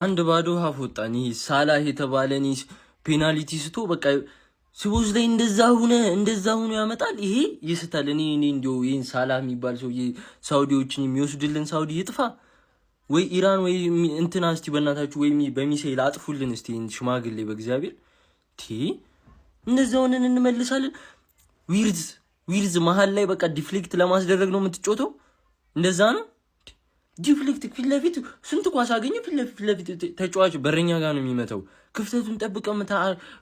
1-0 half ወጣን። ይህ ሳላህ የተባለ ፔናልቲ ስቶ በቃ ስቦዝ ላይ እንደዛ ሁነ እንደዛ ሁኖ ያመጣል። ይሄ ይስታል። እኔ እንዲያው ይሄን ሳላህ የሚባል ሰውዬ ሳውዲዎችን የሚወስድልን ሳውዲ ይጥፋ ወይ ኢራን ወይ እንትና፣ እስቲ በእናታችሁ ወይ በሚሳኤል አጥፉልን እስቲ ይሄን ሽማግሌ በእግዚአብሔር። ቲ እንደዛ ሆነን እንመልሳለን። ዊርዝ ዊርዝ መሀል ላይ በቃ deflect ለማስደረግ ነው የምትጮተው። እንደዛ ነው deflect። ፊት ለፊት ስንት ኳስ አገኘ። ፊት ለፊት ተጫዋች በረኛ ጋር ነው የሚመታው። ክፍተቱን ጠብቀህ ምታ።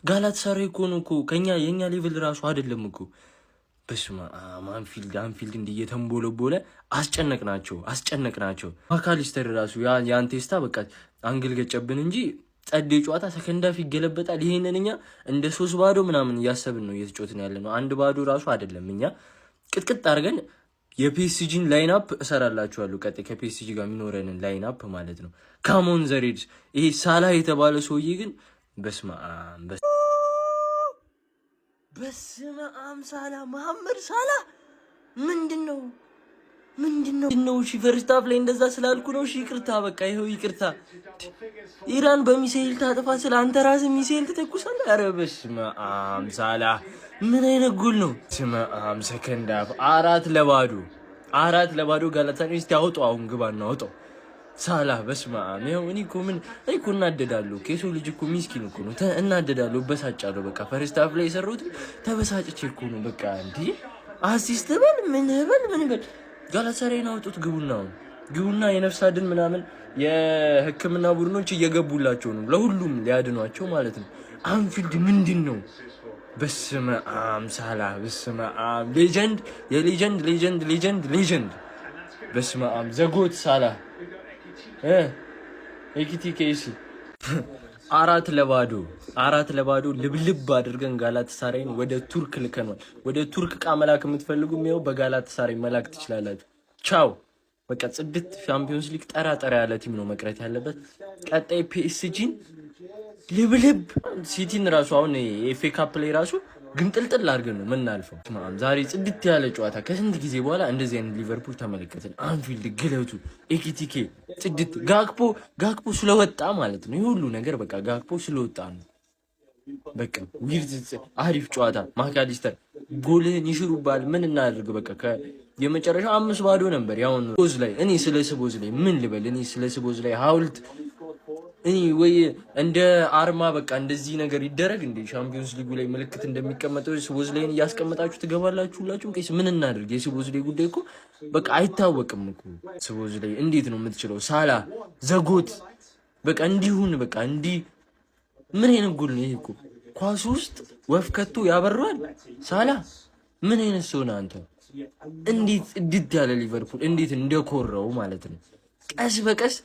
ጋላታሳራይ እኮ ነው እኮ፣ ከኛ የኛ level ራሱ አይደለም እኮ። በስመ አብ፣ አንፊልድ አንፊልድ እንዲህ እየተንቦለቦለ አስጨነቅናቸው አስጨነቅናቸው። ማካሊስተር ራሱ ያን ቴስታ በቃ angle ገጨብን እንጂ ጸዴ ጨዋታ። Second half ይገለበጣል። ይሄንን እኛ እንደ 3-0 ምናምን እያሰብን ነው እየተጫወትን ያለ ነው። 1-0 ራሱ አይደለም። እኛ ቅጥቅጥ አድርገን የፒኤስጂን lineup እሰራላችኋለሁ። ቀጣይ ከፒኤስጂ ጋር የሚኖረንን lineup ማለት ነው። Come on, the Reds። ይሄ ሳላህ የተባለ ሰውዬ ግን በስመ አብ፣ በስመ አብ፣ ሳላ፣ መሐመድ ሳላ ምንድን ነው? ምንድን ነው? እሺ first half ላይ እንደዛ ስላልኩ ነው። እሺ ይቅርታ፣ በቃ ይኸው ይቅርታ። ኢራን በሚሳኤል ታጥፋ ስለ አንተ ራስህ ሚሳኤል ትተኩሳለህ። ኧረ በስመ አብ፣ ሳላ ምን አይነት ጎል ነው? በስመ አብ፣ second half 4-0፣ 4-0 ጋላታሳራይ። እስቲ አውጣው፣ አሁን ግባ እና አውጣው። ሳላ በስመ አብ፣ ይኸው እኔ እኮ ምን እኔ እኮ እናደዳለሁ። የሰው ልጅ እኮ ሚስኪን እኮ ነው። እናደዳለሁ፣ እበሳጫለሁ። በቃ first half ላይ የሰራሁት ተበሳጭቼ እኮ ነው። በቃ እንዲህ assist በል ምን በል ምን በል፣ ጋላታሳራይን አውጡት፣ ግቡና አሁን ግቡና። የነፍስ አድን ምናምን የሕክምና ቡድኖች እየገቡላቸው ነው፣ ለሁሉም ሊያድኗቸው ማለት ነው። አንፊልድ ምንድን ነው? በስመ አብ ሳላ፣ በስመ አብ፣ legend፣ የ legend legend legend legend። በስመ አብ፣ the GOAT ሳላ፣ ኤኪቲኬ። 4-0፣ 4-0 ልብልብ አድርገን ጋላታሳራይን ወደ ቱርክ ልከኗል። ወደ ቱርክ እቃ መላክ የምትፈልጉ ይኸው በጋላታሳራይ መላክ ትችላላችሁ። ቻው። በቃ ጽድት ሻምፒዮንስ ሊግ ጠራ ጠራ ያለ team ነው መቅረት ያለበት። ቀጣይ ፒኤስጂን ልብልብ፣ ሲቲን ራሱ አሁን የኤፍኤ ካፕ ላይ ራሱ ግንጥልጥል አድርገን ነው የምናልፈው። ዛሬ ጽድት ያለ ጨዋታ፣ ከስንት ጊዜ በኋላ እንደዚህ አይነት ሊቨርፑል ተመለከትን። አንፊልድ ግለቱ፣ ኤኪቲኬ ጽድት፣ ጋክፖ ጋክፖ ስለወጣ ማለት ነው። ይህ ሁሉ ነገር በቃ ጋክፖ ስለወጣ ነው። በቃ ዊርዝ አሪፍ ጨዋታ። ማካሊስተር ጎልህን ይሽሩባል። ምን እናደርግ? በቃ የመጨረሻው 5-0 ነበር። ያሁን ቦዝ ላይ እኔ ስለ ስቦዝ ላይ ምን ልበል? እኔ ስለ ስቦዝ ላይ ሀውልት እኔ ወይ እንደ አርማ በቃ እንደዚህ ነገር ይደረግ እንዴ? ሻምፒዮንስ ሊጉ ላይ ምልክት እንደሚቀመጠው ስቦዝ ላይን እያስቀመጣችሁ ትገባላችሁ ሁላችሁም። ቄስ ምን እናድርግ? የስቦዝ ላይ ጉዳይ እኮ በቃ አይታወቅም እኮ። ስቦዝ ላይ እንዴት ነው የምትችለው? ሳላ the GOAT በቃ እንዲሁን በቃ እንዲህ ምን አይነት ጎል ነው ይሄ እኮ? ኳስ ውስጥ ወፍ ከቶ ያበረዋል። ሳላ ምን አይነት ሰው ነህ አንተ? እንዴት ጽድት ያለ ሊቨርፑል፣ እንዴት እንደኮረው ማለት ነው። ቀስ በቀስ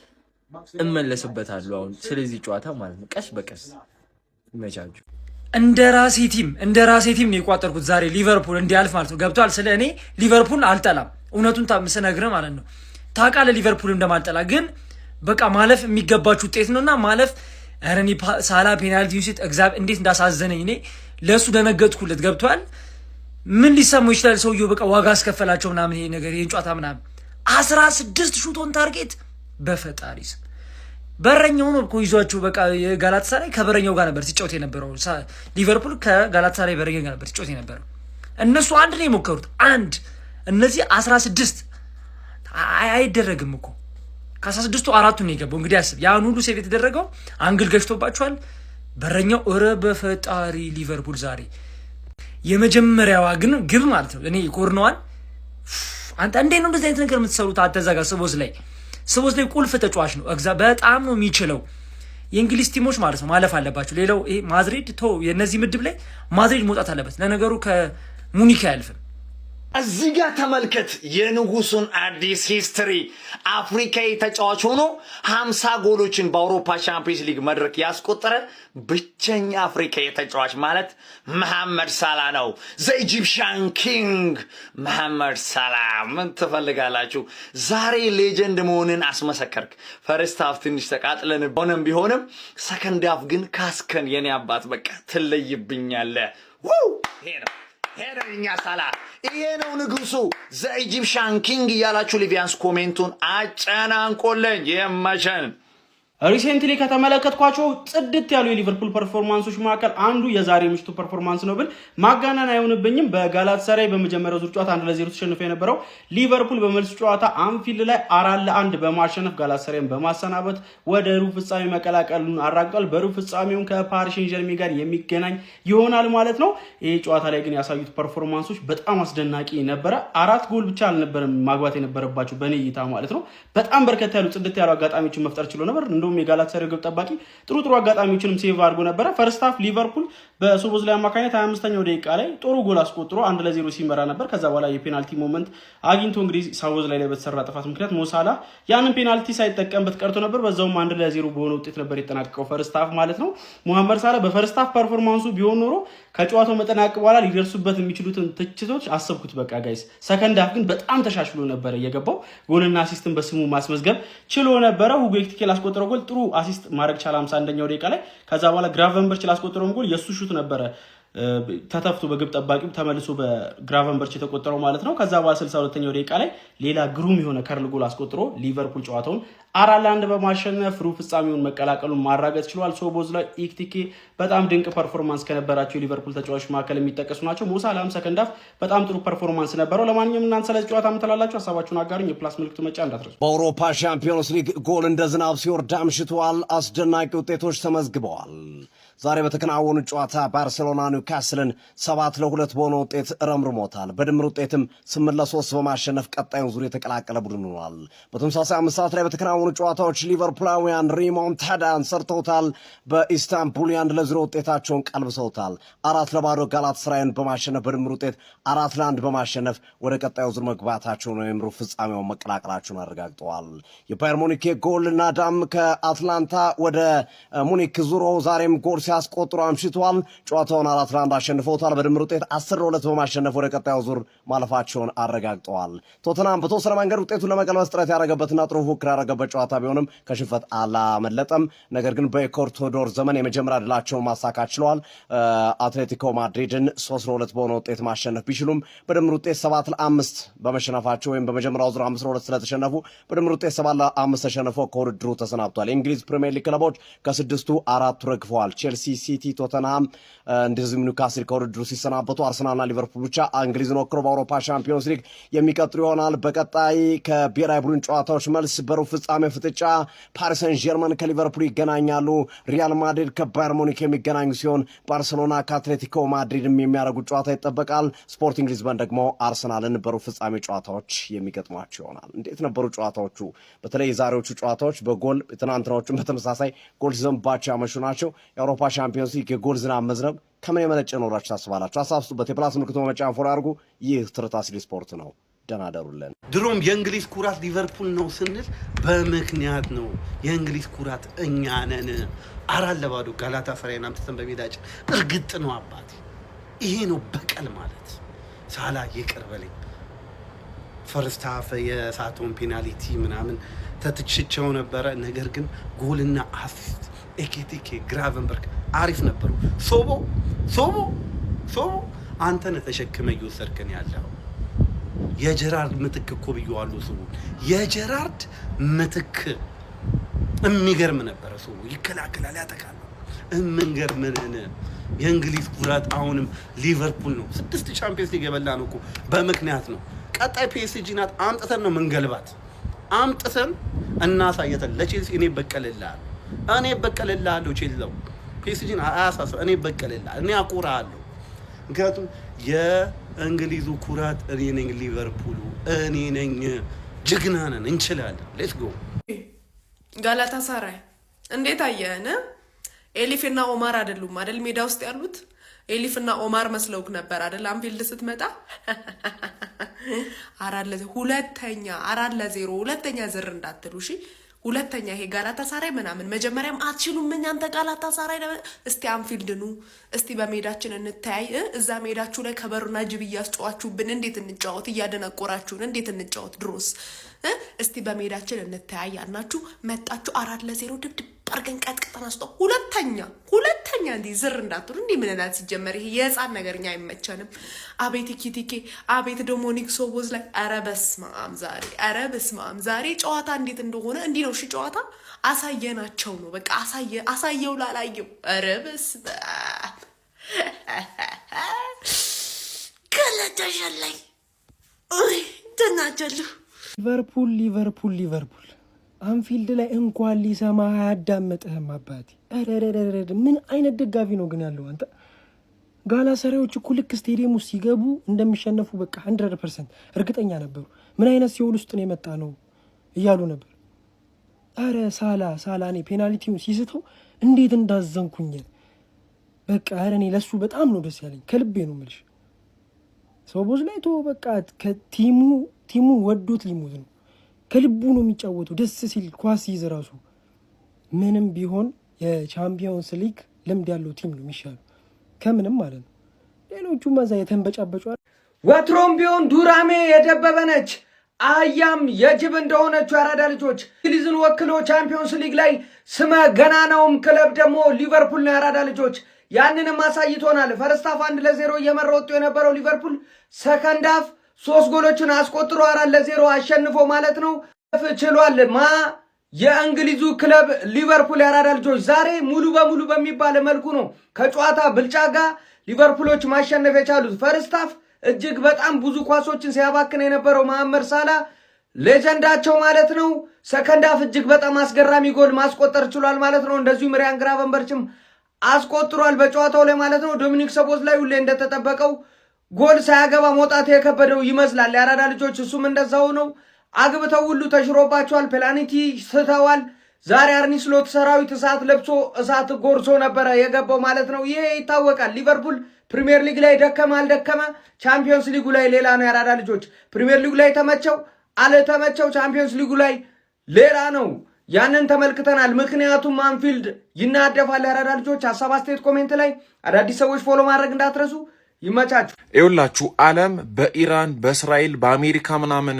እመለስበታለሁ አሁን ስለዚህ ጨዋታ ማለት ነው። ቀስ በቀስ ይመቻችሁ። እንደ ራሴ team ነው የቋጠርኩት ዛሬ ሊቨርፑል እንዲያልፍ ማለት ነው። ገብቷል። ስለ እኔ ሊቨርፑል አልጠላም፣ እውነቱን ስነግርህ ማለት ነው። ታውቃለህ ሊቨርፑል እንደማልጠላ፣ ግን በቃ ማለፍ የሚገባችሁ ውጤት ነውና ማለፍ። ኧረ እኔ ሳላ ፔናልቲ ሲት እግዚአብሔር እንዴት እንዳሳዘነኝ፣ እኔ ለእሱ ደነገጥኩለት። ገብቷል። ምን ሊሰማው ይችላል ሰውየው? በቃ ዋጋ አስከፈላቸው ምናምን ይሄ ነገር፣ ይሄን ጨዋታ ምናምን። 16 shot on target፣ በፈጣሪ ስም። በረኛው ነው እኮ ይዟቸው፣ በቃ የጋላታሳራይ ከበረኛው ጋር ነበር ሲጫወት የነበረው። ሊቨርፑል ከጋላታሳራይ በረኛ ጋር ነበር ሲጫወት የነበረው። እነሱ አንድ ነው የሞከሩት፣ አንድ፣ እነዚህ 16። አይደረግም እኮ። ከ16ቱ አራቱ ነው የገባው። እንግዲህ አስብ፣ ያን ሁሉ save የተደረገው angle ገጭቶባቸዋል። በረኛው፣ እረ በፈጣሪ፣ ሊቨርፑል ዛሬ የመጀመሪያዋ ግን ግብ ማለት ነው። እኔ ኮርነዋን አንተ እንዴት ነው እንደዚህ አይነት ነገር የምትሰሩት? አተዛጋ ስቦዝ ላይ ቁልፍ ተጫዋች ነው። በጣም ነው የሚችለው። የእንግሊዝ team ኦች ማለት ነው ማለፍ አለባቸው። ሌላው ይሄ ማድሪድ ቶ የእነዚህ ምድብ ላይ ማድሪድ መውጣት አለበት። ለነገሩ ከሙኒክ አያልፍም። እዚህ ጋር ተመልከት የንጉሱን አዲስ history። አፍሪካዊ ተጫዋች ሆኖ 50 ጎሎችን በአውሮፓ ቻምፒየንስ ሊግ መድረክ ያስቆጠረ ብቸኛ አፍሪካዊ ተጫዋች ማለት መሐመድ ሳላ ነው። The Egyptian King መሐመድ ሳላ። ምን ትፈልጋላችሁ? ዛሬ legend መሆንን አስመሰከርክ። First half ትንሽ ተቃጥለን ሆነም ቢሆንም second half ግን ካስከን የኔ አባት፣ በቃ ትለይብኛለህ። ይሄ ነው፣ ይሄ ነው የኛ ሳላ፣ ይሄ ነው ንጉሱ፣ the Egyptian King እያላችሁ ሊቪያንስ comment ኡን አጨናንቆለኝ የመቸን። Recently ከተመለከትኳቸው ጽድት ያሉ የሊቨርፑል performance ኦች መካከል አንዱ የዛሬ ምሽቱ performance ነው ብል ማጋነን አይሆንብኝም። በጋላት ሰራይ በመጀመሪያው ዙር ጨዋታ 1-0 ተሸንፎ የነበረው ሊቨርፑል በመልስ ጨዋታ አንፊልድ ላይ 4-1 በማሸነፍ ጋላት ሰራይን በማሰናበት ወደ ሩብ ፍጻሜ መቀላቀሉን አረጋግጧል። በሩብ ፍጻሜውን ከፓሪስ ሴን ዠርሜን ጋር የሚገናኝ ይሆናል ማለት ነው። ይህ ጨዋታ ላይ ግን ያሳዩት performance ኦች በጣም አስደናቂ ነበረ። አራት ጎል ብቻ አልነበረም ማግባት የነበረባቸው በእኔ እይታ ማለት ነው። በጣም በርከት ያሉ ጽድት ያሉ አጋጣሚዎችን መፍጠር ችሎ ነበር። እንደውም የጋላት ሰራይ ግብ ጠባቂ ጥሩ ጥሩ አጋጣሚዎችንም save አድርጎ ነበረ። First half ሊቨርፑል በሶቦዝላይ አማካኝነት 25ኛው ደቂቃ ላይ ጥሩ ጎል አስቆጥሮ 1-0 ሲመራ ነበር። ከዛ በኋላ የ penalty moment አግኝቶ እንግዲህ ሶቦዝላይ ላይ በተሰራ ጥፋት ምክንያት ሞሳላ ያንን penalty ሳይጠቀምበት ቀርቶ ነበር። በዛውም 1-0 በሆነ ውጤት ነበር የተጠናቀቀው first half ማለት ነው። ሙሐመድ ሳላ በ first half performance ኡ ቢሆን ኖሮ ከጨዋታው መጠናቀቅ በኋላ ሊደርሱበት የሚችሉትን ትችቶች አሰብኩት። በቃ guys፣ second half ግን በጣም ተሻሽሎ ነበረ እየገባው ጎልና assist ን በስሙ ማስመዝገብ ችሎ ነበረ። ሁጎ ኤኪቲኬ ላስቆጠረው ጎል ጥሩ assist ማድረግ ቻለ 51ኛው ደቂቃ ላይ። ከዛ በኋላ ግራቨንበርች ላስቆጠረውም ጎል የእሱ shoot ነበረ ተተፍቶ በግብ ጠባቂው ተመልሶ በግራቨንበርች የተቆጠረው ማለት ነው። ከዛ በኋላ 62ኛው ደቂቃ ላይ ሌላ ግሩም የሆነ curl ጎል አስቆጥሮ ሊቨርፑል ጨዋታውን 4-1 በማሸነፍ ሩብ ፍጻሜውን መቀላቀሉን ማረጋገጥ ችሏል። ሶቦዝላይ፣ ኢክቲኬ በጣም ድንቅ performance ከነበራቸው የሊቨርፑል ተጫዋቾች መካከል የሚጠቀሱ ናቸው። ሞሳላም second half በጣም ጥሩ performance ነበረው። ለማንኛውም እናንተ ስለዚህ ጨዋታ ምን ትላላችሁ? ሀሳባችሁን አጋሩኝ። የ plus ምልክቱ መጫን እንዳትረሱ። በአውሮፓ ሻምፒዮንስ ሊግ ጎል እንደ ዝናብ ሲወርድ አምሽተዋል። አስደናቂ ውጤቶች ተመዝግበዋል። ዛሬ በተከናወኑ ጨዋታ ባርሴሎና ኒውካስልን 7-2 በሆነ ውጤት ረምርሞታል። በድምር ውጤትም 8-3 በማሸነፍ ቀጣዩን ዙር የተቀላቀለ ቡድን ሆኗል። በተመሳሳይ 5 ሰዓት ላይ በተከናወኑ ጨዋታዎች ሊቨርፑላውያን ሪሞንታዳን ሰርተውታል። በኢስታንቡል የ1-0 ውጤታቸውን ቀልብሰውታል። 4-0 ጋላት ሰራይን በማሸነፍ በድምር ውጤት 4-1 በማሸነፍ ወደ ቀጣዩ ዙር መግባታቸውን ወይም ሩብ ፍጻሜውን መቀላቀላቸውን አረጋግጠዋል። የባየር ሙኒክ የጎል ናዳም ከአትላንታ ወደ ሙኒክ ዙሮ ዛሬም ጎል ሲያስቆጥሩ አምሽተዋል። ጨዋታውን 4-1 አሸንፈውታል። በድምር ውጤት 10-2 በማሸነፍ ወደ ቀጣዩ ዙር ማለፋቸውን አረጋግጠዋል። ቶተናም በተወሰነ መንገድ ውጤቱን ለመቀልበስ ጥረት ያደረገበትና ጥሩ ፉክክር ያደረገበት ጨዋታ ቢሆንም ከሽንፈት አላመለጠም። ነገር ግን በኢጎር ቱዶር ዘመን የመጀመሪያ ድላቸውን ማሳካት ችለዋል። አትሌቲኮ ማድሪድን 3-2 በሆነ ውጤት ማሸነፍ ቢችሉም በድምር ውጤት 7-5 በመሸነፋቸው ወይም በመጀመሪያው ዙር 5-2 ስለተሸነፉ በድምር ውጤት 7-5 ተሸንፈው ከውድድሩ ተሰናብቷል። የእንግሊዝ ፕሪሚየር ሊግ ክለቦች ከስድስቱ አራቱ ረግፈዋል። ቼልሲ፣ ሲቲ፣ ቶተንሃም እንደዚሁም ኒውካስል ከውድድሩ ሲሰናበቱ አርሰናልና ሊቨርፑል ብቻ እንግሊዝን ወክሎ በአውሮፓ ሻምፒዮንስ ሊግ የሚቀጥሉ ይሆናል። በቀጣይ ከብሔራዊ ቡድን ጨዋታዎች መልስ በሩብ ፍጻሜ ፍጥጫ ፓሪስ ሰን ዠርመን ከሊቨርፑል ይገናኛሉ። ሪያል ማድሪድ ከባየር ሙኒክ የሚገናኙ ሲሆን ባርሴሎና ከአትሌቲኮ ማድሪድም የሚያደርጉት ጨዋታ ይጠበቃል። ስፖርቲንግ ሊዝበን ደግሞ አርሰናልን በሩብ ፍጻሜ ጨዋታዎች የሚገጥሟቸው ይሆናል። እንዴት ነበሩ ጨዋታዎቹ? በተለይ የዛሬዎቹ ጨዋታዎች በጎል ትናንትናዎቹን በተመሳሳይ ጎል ሲዘንባቸው ያመሹ ናቸው። የአውሮፓ ሻምፒዮንስ ሊግ የጎል ዝናብ መዝነብ ከምን የመነጨ ነው ብላችሁ ታስባላችሁ? ሀሳብ ስጡበት። የ plus ምልክቱ በመጫን follow አድርጉ። ይህ ትርታ ሲል ስፖርት ነው። ደህና ደሩልን። ድሮም የእንግሊዝ ኩራት ሊቨርፑል ነው ስንል በምክንያት ነው። የእንግሊዝ ኩራት እኛ ነን። 4-0 ጋላታ ሰራይን አምጥተን በሜዳችን እርግጥ ነው አባቴ፣ ይሄ ነው በቀል ማለት። ሳላ ይቅር በለኝ። First half የሳተውን penalty ምናምን ተትችቸው ነበረ። ነገር ግን ጎልና assist ኤኬቲኬ፣ ግራቨንበርግ አሪፍ ነበሩ። ሶቦ ሶቦ ሶቦ አንተ ነህ ተሸክመህ እየወሰድከን ያለው። የጀራርድ ምትክ እኮ ብየዋለሁ። ስቡ የጀራርድ ምትክ የሚገርም ነበረ። ስቡ ይከላከላል፣ ያጠቃል። እምንገርምንን የእንግሊዝ ኩራት አሁንም ሊቨርፑል ነው። ስድስት ቻምፒየንስ ሊግ የበላ ነው እኮ በምክንያት ነው። ቀጣይ ፒኤስጂ ናት። አምጥተን ነው ምንገልባት። አምጥተን እናሳየተን ለቼልሲ። እኔ በቀልልሃለሁ፣ እኔ በቀልልሃለሁ። ቼልሲው ፒኤስጂን አያሳስብ። እኔ በቀልልሃለሁ፣ እኔ አኮራሃለሁ። ምክንያቱም የእንግሊዙ ኩራት እኔ ነኝ፣ ሊቨርፑሉ እኔ ነኝ። ጀግና ነን፣ እንችላለን። Let's go። ጋላታ ሳራይ እንዴት አየህን? ኤሊፍና ኦማር አይደሉም አይደል? ሜዳ ውስጥ ያሉት ኤሊፍና ኦማር መስለውክ ነበር አይደል? አንፊልድ ስትመጣ ሁለተኛ 4-0 ሁለተኛ ዝር እንዳትሉ እሺ። ሁለተኛ ይሄ ጋላታ ሳራይ ምናምን መጀመሪያም አትችሉም። እናንተ ጋላታ ሳራይ እስቲ አንፊልድ ኑ፣ እስቲ በሜዳችን እንተያይ። እዛ ሜዳችሁ ላይ ከበሮና ጅብ እያስጨዋችሁብን እንዴት እንጫወት? እያደነቆራችሁን እንዴት እንጫወት? ድሮስ እስቲ በሜዳችን እንተያይ አልናችሁ፣ መጣችሁ። 4-0 ድብድብ አድርገን ቀጥቅጠን አስጠው። ሁለተኛ ሁለተኛ ሁለተኛ እንዲህ ዝር እንዳትሉ። እንዲህ ምንናት ሲጀመር ይሄ የህፃን ነገር እኛ አይመቸንም። አቤት ኢኪቲኬ፣ አቤት ዶሚኒክ ሶቦዝላይ። ኧረ በስመ አብ ዛሬ፣ ኧረ በስመ አብ ዛሬ ጨዋታ እንዴት እንደሆነ እንዲህ ነው። እሺ ጨዋታ አሳየናቸው ነው በቃ አሳየው ላላየው። ኧረ በስመ አብ ገለደሸላይ ተናጀሉ። ሊቨርፑል ሊቨርፑል ሊቨርፑል አንፊልድ ላይ እንኳን ሊሰማ አያዳምጥህም አባቴ። ኧረ ምን አይነት ደጋፊ ነው ግን ያለው አንተ? ጋላሰሪዎች እኮ ልክ ስቴዲየም ውስጥ ሲገቡ እንደሚሸነፉ በቃ 100% እርግጠኛ ነበሩ። ምን አይነት ሲኦል ውስጥ ነው የመጣ ነው እያሉ ነበር። አረ ሳላ ሳላ እኔ ፔናልቲውን ሲስተው እንዴት እንዳዘንኩኝ በቃ። ኧረ እኔ ለሱ በጣም ነው ደስ ያለኝ፣ ከልቤ ነው የምልሽ። ሶቦዝላይ ቶ በቃ ከ team ኡ ወዶት ሊሞት ነው። ከልቡ ነው የሚጫወተው። ደስ ሲል ኳስ ይዝ ራሱ ምንም ቢሆን የቻምፒዮንስ ሊግ ልምድ ያለው team ነው የሚሻለው ከምንም ማለት ነው። ሌሎቹ መዛ የተንበጫበጩ። ወትሮም ቢሆን ዱራሜ የደበበ ነች፣ አህያም የጅብ እንደሆነችው የአራዳ ልጆች እንግሊዝን ወክሎ ቻምፒዮንስ ሊግ ላይ ስመ ገናናውም ክለብ ደግሞ ሊቨርፑል ነው። የአራዳ ልጆች ያንንም አሳይቶናል። First half 1-0 እየመራ ወጥቶ የነበረው ሊቨርፑል second half ሶስት ጎሎችን አስቆጥሮ 4-0 አሸንፎ ማለት ነው ችሏል። ማ የእንግሊዙ ክለብ ሊቨርፑል። የአራዳ ልጆች ዛሬ ሙሉ በሙሉ በሚባል መልኩ ነው ከጨዋታ ብልጫ ጋር ሊቨርፑሎች ማሸነፍ የቻሉት። First half እጅግ በጣም ብዙ ኳሶችን ሲያባክን የነበረው መሐመድ ሳላ legend ኣቸው ማለት ነው። Second half እጅግ በጣም አስገራሚ ጎል ማስቆጠር ችሏል ማለት ነው። እንደዚሁም ሪያን ግራቨንበርችም አስቆጥሯል በጨዋታው ላይ ማለት ነው። ዶሚኒክ ሶቦዝላይ ሁሌ እንደተጠበቀው ጎል ሳያገባ መውጣት የከበደው ይመስላል የአራዳ ልጆች። እሱም እንደዛው ነው። አግብተው ሁሉ ተሽሮባቸዋል። ፔናልቲ ስተዋል። ዛሬ አርኒ ስሎት ሰራዊት እሳት ለብሶ እሳት ጎርሶ ነበረ የገባው ማለት ነው። ይሄ ይታወቃል። ሊቨርፑል ፕሪሚየር ሊግ ላይ ደከመ አልደከመ፣ ቻምፒዮንስ ሊጉ ላይ ሌላ ነው። የአራዳ ልጆች ፕሪሚየር ሊጉ ላይ ተመቸው አልተመቸው፣ ቻምፒዮንስ ሊጉ ላይ ሌላ ነው። ያንን ተመልክተናል። ምክንያቱም አንፊልድ ይናደፋል። የአራዳ ልጆች ሀሳብ አስተያየት comment ላይ፣ አዳዲስ ሰዎች follow ማድረግ እንዳትረሱ። ይመቻችሁ። ይኸውላችሁ ዓለም በኢራን፣ በእስራኤል፣ በአሜሪካ ምናምን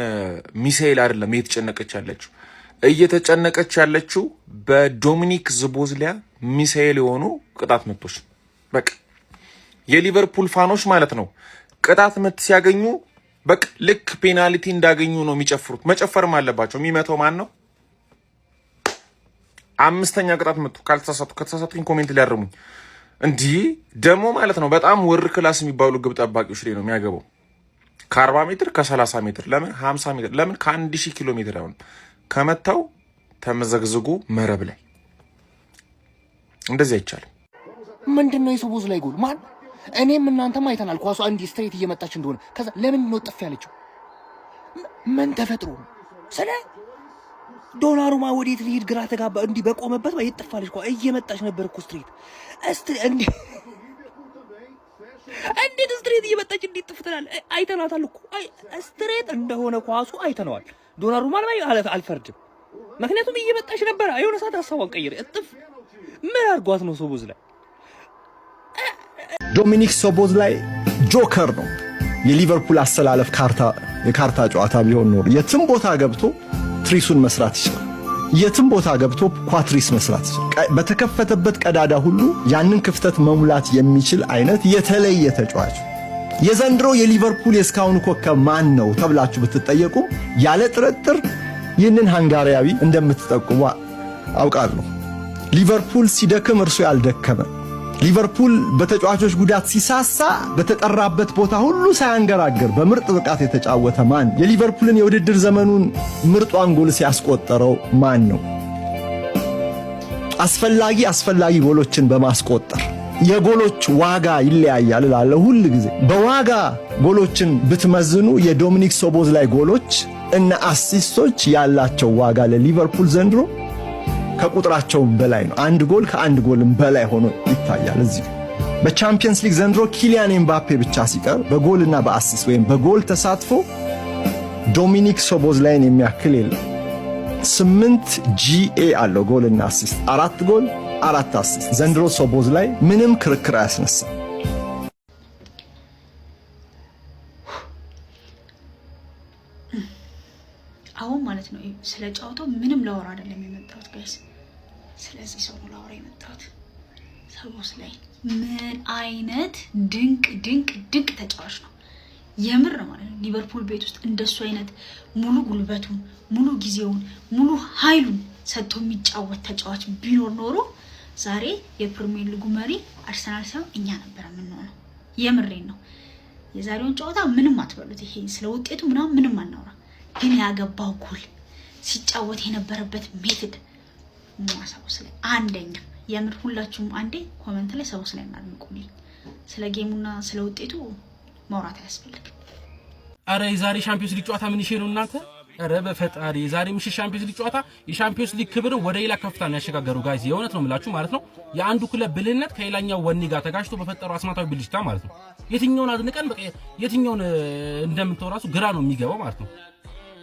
ሚሳኤል አይደለም እየተጨነቀች ያለችው። እየተጨነቀች ያለችው በዶሚኒክ ሶቦዝላይ ሚሳኤል የሆኑ ቅጣት ምቶች። በቃ የሊቨርፑል fan ኦች ማለት ነው ቅጣት ምት ሲያገኙ በቃ ልክ ፔናልቲ እንዳገኙ ነው የሚጨፍሩት። መጨፈርም አለባቸው። የሚመታው ማን ነው? አምስተኛ ቅጣት ምቱ ካልተሳሳቱ፣ ከተሳሳቱኝ comment ሊያርሙኝ። እንዲህ ደግሞ ማለት ነው በጣም world class የሚባሉ ግብ ጠባቂዎች ላይ ነው የሚያገባው። ከ40 ሜትር፣ ከ30 ሜትር፣ ለምን 50 ሜትር፣ ለምን ከ1000 ኪሎ ሜትር አይሆንም? ከመታው ተመዘግዝጎ መረብ ላይ። እንደዚህ አይቻልም። ምንድን ነው የሶቦዝላይ ጎል? ማን እኔም እናንተም አይተናል። ኳሷ እንዲህ straight እየመጣች እንደሆነ። ከዛ ለምን ነው ጥፍ ያለችው? ምን ተፈጥሮ ነው? ስለ ዶናሩማ ወዴት ሊሄድ ግራ ተጋባ። እንዲህ በቆመበት ይጥፋለች። ኳ እየመጣች ነበር እኮ straight እንዲህ እንዴት straight እየመጣች እንዴት ጥፍ ትላለህ? አይተናታል እኮ፣ straight እንደሆነ ኳሱ አይተነዋል። ዶናሩማ ላይ አልፈርድም፣ ምክንያቱም እየመጣች ነበር። የሆነ ሰዓት ሀሳቧን ቀይር እጥፍ ምን አድርጓት ነው ሶቦዝላይ? ዶሚኒክ ሶቦዝላይ joker ነው። የሊቨርፑል አሰላለፍ ካርታ የካርታ ጨዋታ ቢሆን ኖሮ የትም ቦታ ገብቶ ትሪሱን መስራት ይችላል። የትም ቦታ ገብቶ ኳትሪስ መስራት ይችላል። በተከፈተበት ቀዳዳ ሁሉ ያንን ክፍተት መሙላት የሚችል አይነት የተለየ ተጫዋች። የዘንድሮ የሊቨርፑል የእስካሁኑ ኮከብ ማን ነው ተብላችሁ ብትጠየቁ ያለ ጥርጥር ይህንን ሃንጋሪያዊ እንደምትጠቁሙ አውቃለሁ። ሊቨርፑል ሲደክም እርሱ ያልደከመ፣ ሊቨርፑል በተጫዋቾች ጉዳት ሲሳሳ በተጠራበት ቦታ ሁሉ ሳያንገራግር በምርጥ ብቃት የተጫወተ ማን? የሊቨርፑልን የውድድር ዘመኑን ምርጧን ጎል ሲያስቆጠረው ማን ነው? አስፈላጊ አስፈላጊ ጎሎችን በማስቆጠር የጎሎች ዋጋ ይለያያል እላለሁ ሁል ጊዜ። በዋጋ ጎሎችን ብትመዝኑ የዶሚኒክ ሶቦዝላይ ጎሎች እና assist ኦች ያላቸው ዋጋ ለሊቨርፑል ዘንድሮ ከቁጥራቸውም በላይ ነው። አንድ ጎል ከአንድ ጎልም በላይ ሆኖ ይታያል። እዚህ በቻምፒየንስ ሊግ ዘንድሮ ኪሊያን ኤምባፔ ብቻ ሲቀር በጎልና በ assist ወይም በጎል ተሳትፎ ዶሚኒክ ሶቦዝላይን የሚያክል የለም። 8 GA አለው፣ ጎልና assist፣ አራት ጎል አራት assist። ዘንድሮ ሶቦዝላይ ምንም ክርክር አያስነሳም። አሁን ማለት ነው ስለ ጨዋታው ምንም ላወራ አይደለም የመጣሁት guys፣ ስለዚህ ሰው ነው ላወራ የመጣሁት። ሶቦስላይ ምን አይነት ድንቅ ድንቅ ድንቅ ተጫዋች ነው! የምር ማለት ነው። ሊቨርፑል ቤት ውስጥ እንደሱ አይነት ሙሉ ጉልበቱን፣ ሙሉ ጊዜውን፣ ሙሉ ኃይሉን ሰጥቶ የሚጫወት ተጫዋች ቢኖር ኖሮ ዛሬ የፕሪሚየር ሊጉ መሪ አርሰናል ሳይሆን እኛ ነበር የምንሆነው። የምሬን ነው። የዛሬውን ጨዋታ ምንም አትበሉት። ይሄ ስለ ውጤቱ ምናምን ምንም አናውራ። ግን ያገባው ጎል፣ ሲጫወት የነበረበት method ሶቦስላይ አንደኛ። የምር ሁላችሁም አንዴ comment ላይ ሶቦስላይ እናድንቁልኝ። ስለ game ኡና ስለ ውጤቱ ማውራት አያስፈልግም። አረ የዛሬ ሻምፒዮንስ ሊግ ጨዋታ ምን ይሼ ነው እናንተ? አረ በፈጣሪ፣ የዛሬ ምሽት ሻምፒዮንስ ሊግ ጨዋታ የሻምፒዮንስ ሊግ ክብርን ወደ ሌላ ከፍታ ነው ያሸጋገሩ። Guys፣ የእውነት ነው የምላችሁ ማለት ነው። የአንዱ ክለብ ብልህነት ከሌላኛው ወኔ ጋር ተጋጭቶ በፈጠረው አስማታዊ ብልጭታ ማለት ነው። የትኛውን አድንቀን በቃ የትኛውን እንደምንተው ራሱ ግራ ነው የሚገባው ማለት ነው።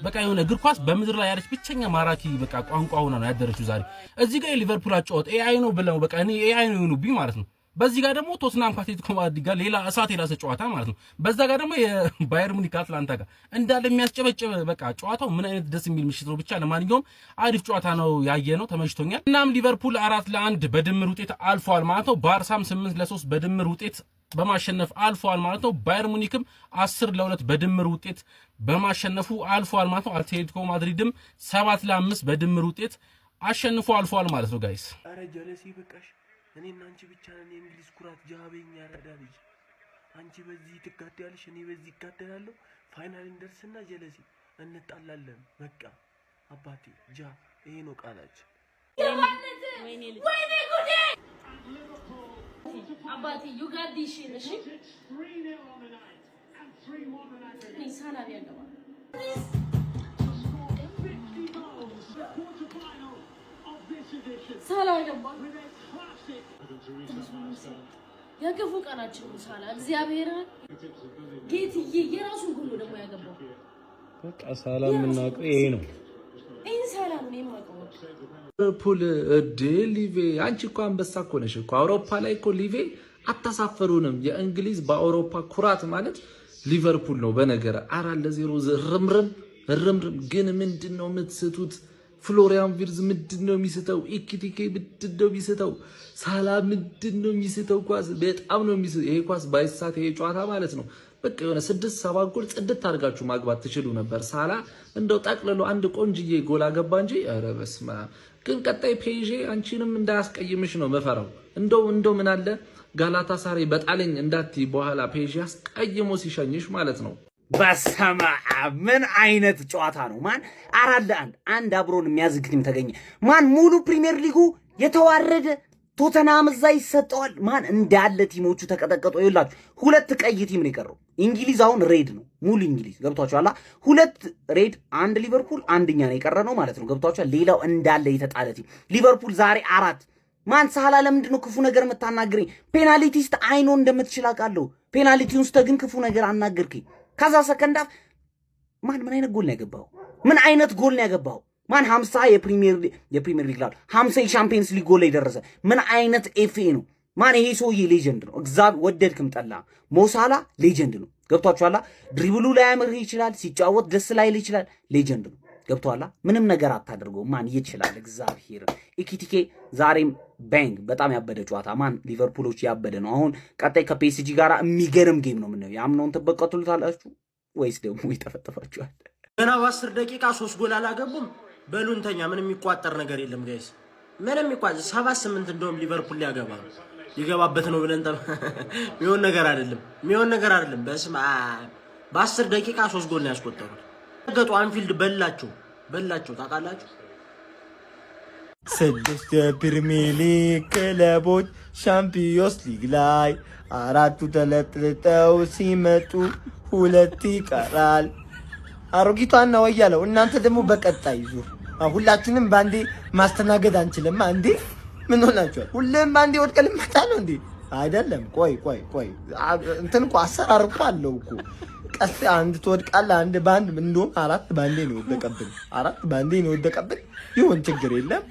በቃ የሆነ እግር ኳስ በምድር ላይ ያለች ብቸኛ ማራኪ በቃ ቋንቋ ሆና ነው ያደረችው ዛሬ። እዚህ ጋር የሊቨርፑል አጨዋወት AI ነው ብለው በቃ እኔ AI ነው የሆኑብኝ ማለት ነው። በዚህ ጋር ደግሞ ቶትናም ከአትሌቲኮ ማድሪድ ጋር ሌላ እሳት የላሰ ጨዋታ ማለት ነው። በዛ ጋር ደግሞ የባየር ሙኒክ አትላንታ ጋር እንዳለ የሚያስጨበጭብ በቃ ጨዋታው ምን አይነት ደስ የሚል ምሽት ነው። ብቻ ለማንኛውም አሪፍ ጨዋታ ነው ያየነው፣ ተመችቶኛል። እናም ሊቨርፑል 4-1 በድምር ውጤት አልፏል ማለት ነው። ባርሳም 8-3 በድምር ውጤት በማሸነፍ አልፏል ማለት ነው። ባየር ሙኒክም 10-2 በድምር ውጤት በማሸነፉ አልፏል ማለት ነው። አትሌቲኮ ማድሪድም 7-5 በድምር ውጤት አሸንፎ አልፏል ማለት ነው guys። አረ ጀለሴ በቃሽ። እኔና አንቺ ብቻ ነን የእንግሊዝ ኩራት። ጃቤኛ ያራዳ ልጅ፣ አንቺ በዚህ ትጋደያለሽ፣ እኔ በዚህ እጋደላለሁ። Final እንደርስና ጀለሴ እንጣላለን። በቃ አባቴ ጃ፣ ይሄ ነው ቃላችን። ወይኔ ጉዴ! አባቴ you got this shit። እሺ እኔ ሳላ ቢያገባ ሳላ ገባ። የክፉ ቀናችን ነው ሳላ። እግዚአብሔር ጌትዬ የራሱን ጎል ነው ደግሞ ያገባው። በቃ ሳላ የምናውቀው ይሄ ነው። ይህን ሳላ ነው የማውቀው። ሊቨርፑል እዴ ሊቬ፣ አንቺ እኮ አንበሳ እኮ ነሽ እኮ። አውሮፓ ላይ እኮ ሊቬ አታሳፈሩንም። የእንግሊዝ በአውሮፓ ኩራት ማለት ሊቨርፑል ነው። በነገር 4-0 ርምርም ርምርም። ግን ምንድን ነው የምትስቱት? ፍሎሪያን ቪርዝ ምንድን ነው የሚስተው? ኢኪቲኬ ምንድን ነው የሚስተው? ሳላ ምንድን ነው የሚስተው? ኳስ በጣም ነው የሚስተው። ይሄ ኳስ ባይሳት ይሄ ጨዋታ ማለት ነው በቃ የሆነ ስድስት ሰባት ጎል ጽድት አድርጋችሁ ማግባት ትችሉ ነበር። ሳላ እንደው ጠቅልሎ አንድ ቆንጅዬ ጎል አገባ እንጂ ኧረ በስመ አብ። ግን ቀጣይ ፔዤ አንቺንም እንዳያስቀይምሽ ነው መፈራው። እንደው ምን አለ ጋላታ ሳሬ በጣለኝ እንዳትይ በኋላ ፔዤ አስቀይሞ ሲሸኝሽ ማለት ነው። በሰማ ምን አይነት ጨዋታ ነው? ማን 4-1 አንድ አብሮን የሚያዝግ team ተገኘ። ማን ሙሉ ፕሪሚየር ሊጉ የተዋረደ ቶተናም እዛ ይሰጠዋል። ማን እንዳለ team ኦቹ ተቀጠቀጡ። ይላችሁ ሁለት ቀይ team ነው የቀረው። እንግሊዝ አሁን red ነው ሙሉ እንግሊዝ፣ ገብቷችኋል። ሁለት red፣ አንድ ሊቨርፑል፣ አንደኛ ነው የቀረ ነው ማለት ነው። ገብቷችኋል። ሌላው እንዳለ የተጣለ team ሊቨርፑል ዛሬ አራት። ማን ሳላ ለምንድን ነው ክፉ ነገር የምታናግረኝ? ፔናልቲ ስት አይኖ እንደምትችል አውቃለሁ። ፔናልቲውን ስተ ግን ክፉ ነገር አናገርከኝ። ከዛ second half ማን ምን አይነት ጎል ነው ያገባው? ምን አይነት ጎል ነው ያገባው? ማን 50 የፕሪሚየር ሊግ ላሉ 50 የሻምፒየንስ ሊግ ጎል ላይ ደረሰ። ምን አይነት ኤፍኤ ነው? ማን ይሄ ሰውዬ legend ነው። እግዚአብሔር ወደድክም ጠላ ሞሳላ legend ነው። ገብቷችኋላ? Dribble ኡ ላያምርህ ይችላል፣ ሲጫወት ደስ ላይል ይችላል። Legend ነው። ገብቶሃል? ምንም ነገር አታደርገው። ማን ይችላል? እግዚአብሔር ኢኪቲኬ ዛሬም bang፣ በጣም ያበደ ጨዋታ። ማን ሊቨርፑሎች ያበደ ነው። አሁን ቀጣይ ከፒኤስጂ ጋር የሚገርም game ነው የምናየው። የአምናውን ትበቀሉታላችሁ ወይስ ደግሞ ይጠፈጥፋችኋል? ገና በ10 ደቂቃ ሶስት ጎል አላገቡም። በሉንተኛ ምንም የሚቋጠር ነገር የለም guys፣ ምንም የሚቋጠር 7 8 እንደውም ሊቨርፑል ሊያገባ ነው ሊገባበት ነው ብለን የሚሆን ነገር አይደለም፣ የሚሆን ነገር አይደለም። በስመ አብ፣ በ10 ደቂቃ ሶስት ጎል ነው ያስቆጠሩት። ገጡ አንፊልድ በላቸው በላቸው፣ ታውቃላችሁ። ስድስት የፕሪሚየር ሊግ ክለቦች ሻምፒዮንስ ሊግ ላይ አራቱ ተለጥልጠው ሲመጡ ሁለት ይቀራል። አሮጊቷን ነው እያለው። እናንተ ደግሞ በቀጣይ ዙር ሁላችንም በአንዴ ማስተናገድ አንችልም። እንዴ ምን ሆናችኋል? ሁሉም በአንዴ ወድቀ ልመጣ ነው እንዴ? አይደለም። ቆይ ቆይ ቆይ፣ እንትን እኮ አሰራር እኮ አለው እኮ። ቀስ አንድ ትወድቃለህ። አንድ በአንድ እንደውም አራት ባንዴ ነው የወደቀብን። አራት ባንዴ ነው የወደቀብን። ይሁን ችግር የለም።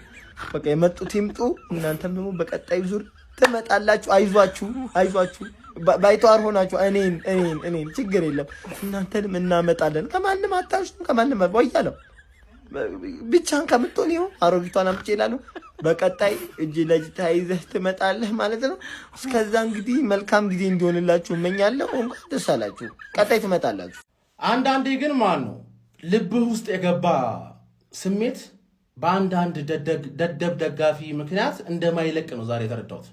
በቃ የመጡት ይምጡ። እናንተም ደግሞ በቀጣዩ ዙር ትመጣላችሁ። አይዟችሁ፣ አይዟችሁ። ባይተዋር ሆናችሁ እኔን እኔን እኔን ችግር የለም። እናንተንም እናመጣለን። ከማንም አታንሱም። ከማንም ወያለው ብቻህን ከምትሆን ይኸው አሮጊቷን አምጪ ይላሉ። በቀጣይ እጅ ለእጅ ተያይዘህ ትመጣለህ ማለት ነው። እስከዛ እንግዲህ መልካም ጊዜ እንዲሆንላችሁ እመኛለሁ። እንኳን ደስ አላችሁ። ቀጣይ ትመጣላችሁ። አንዳንዴ ግን ማን ነው ልብህ ውስጥ የገባ ስሜት በአንዳንድ ደደብ ደጋፊ ምክንያት እንደማይለቅ ነው ዛሬ የተረዳሁት።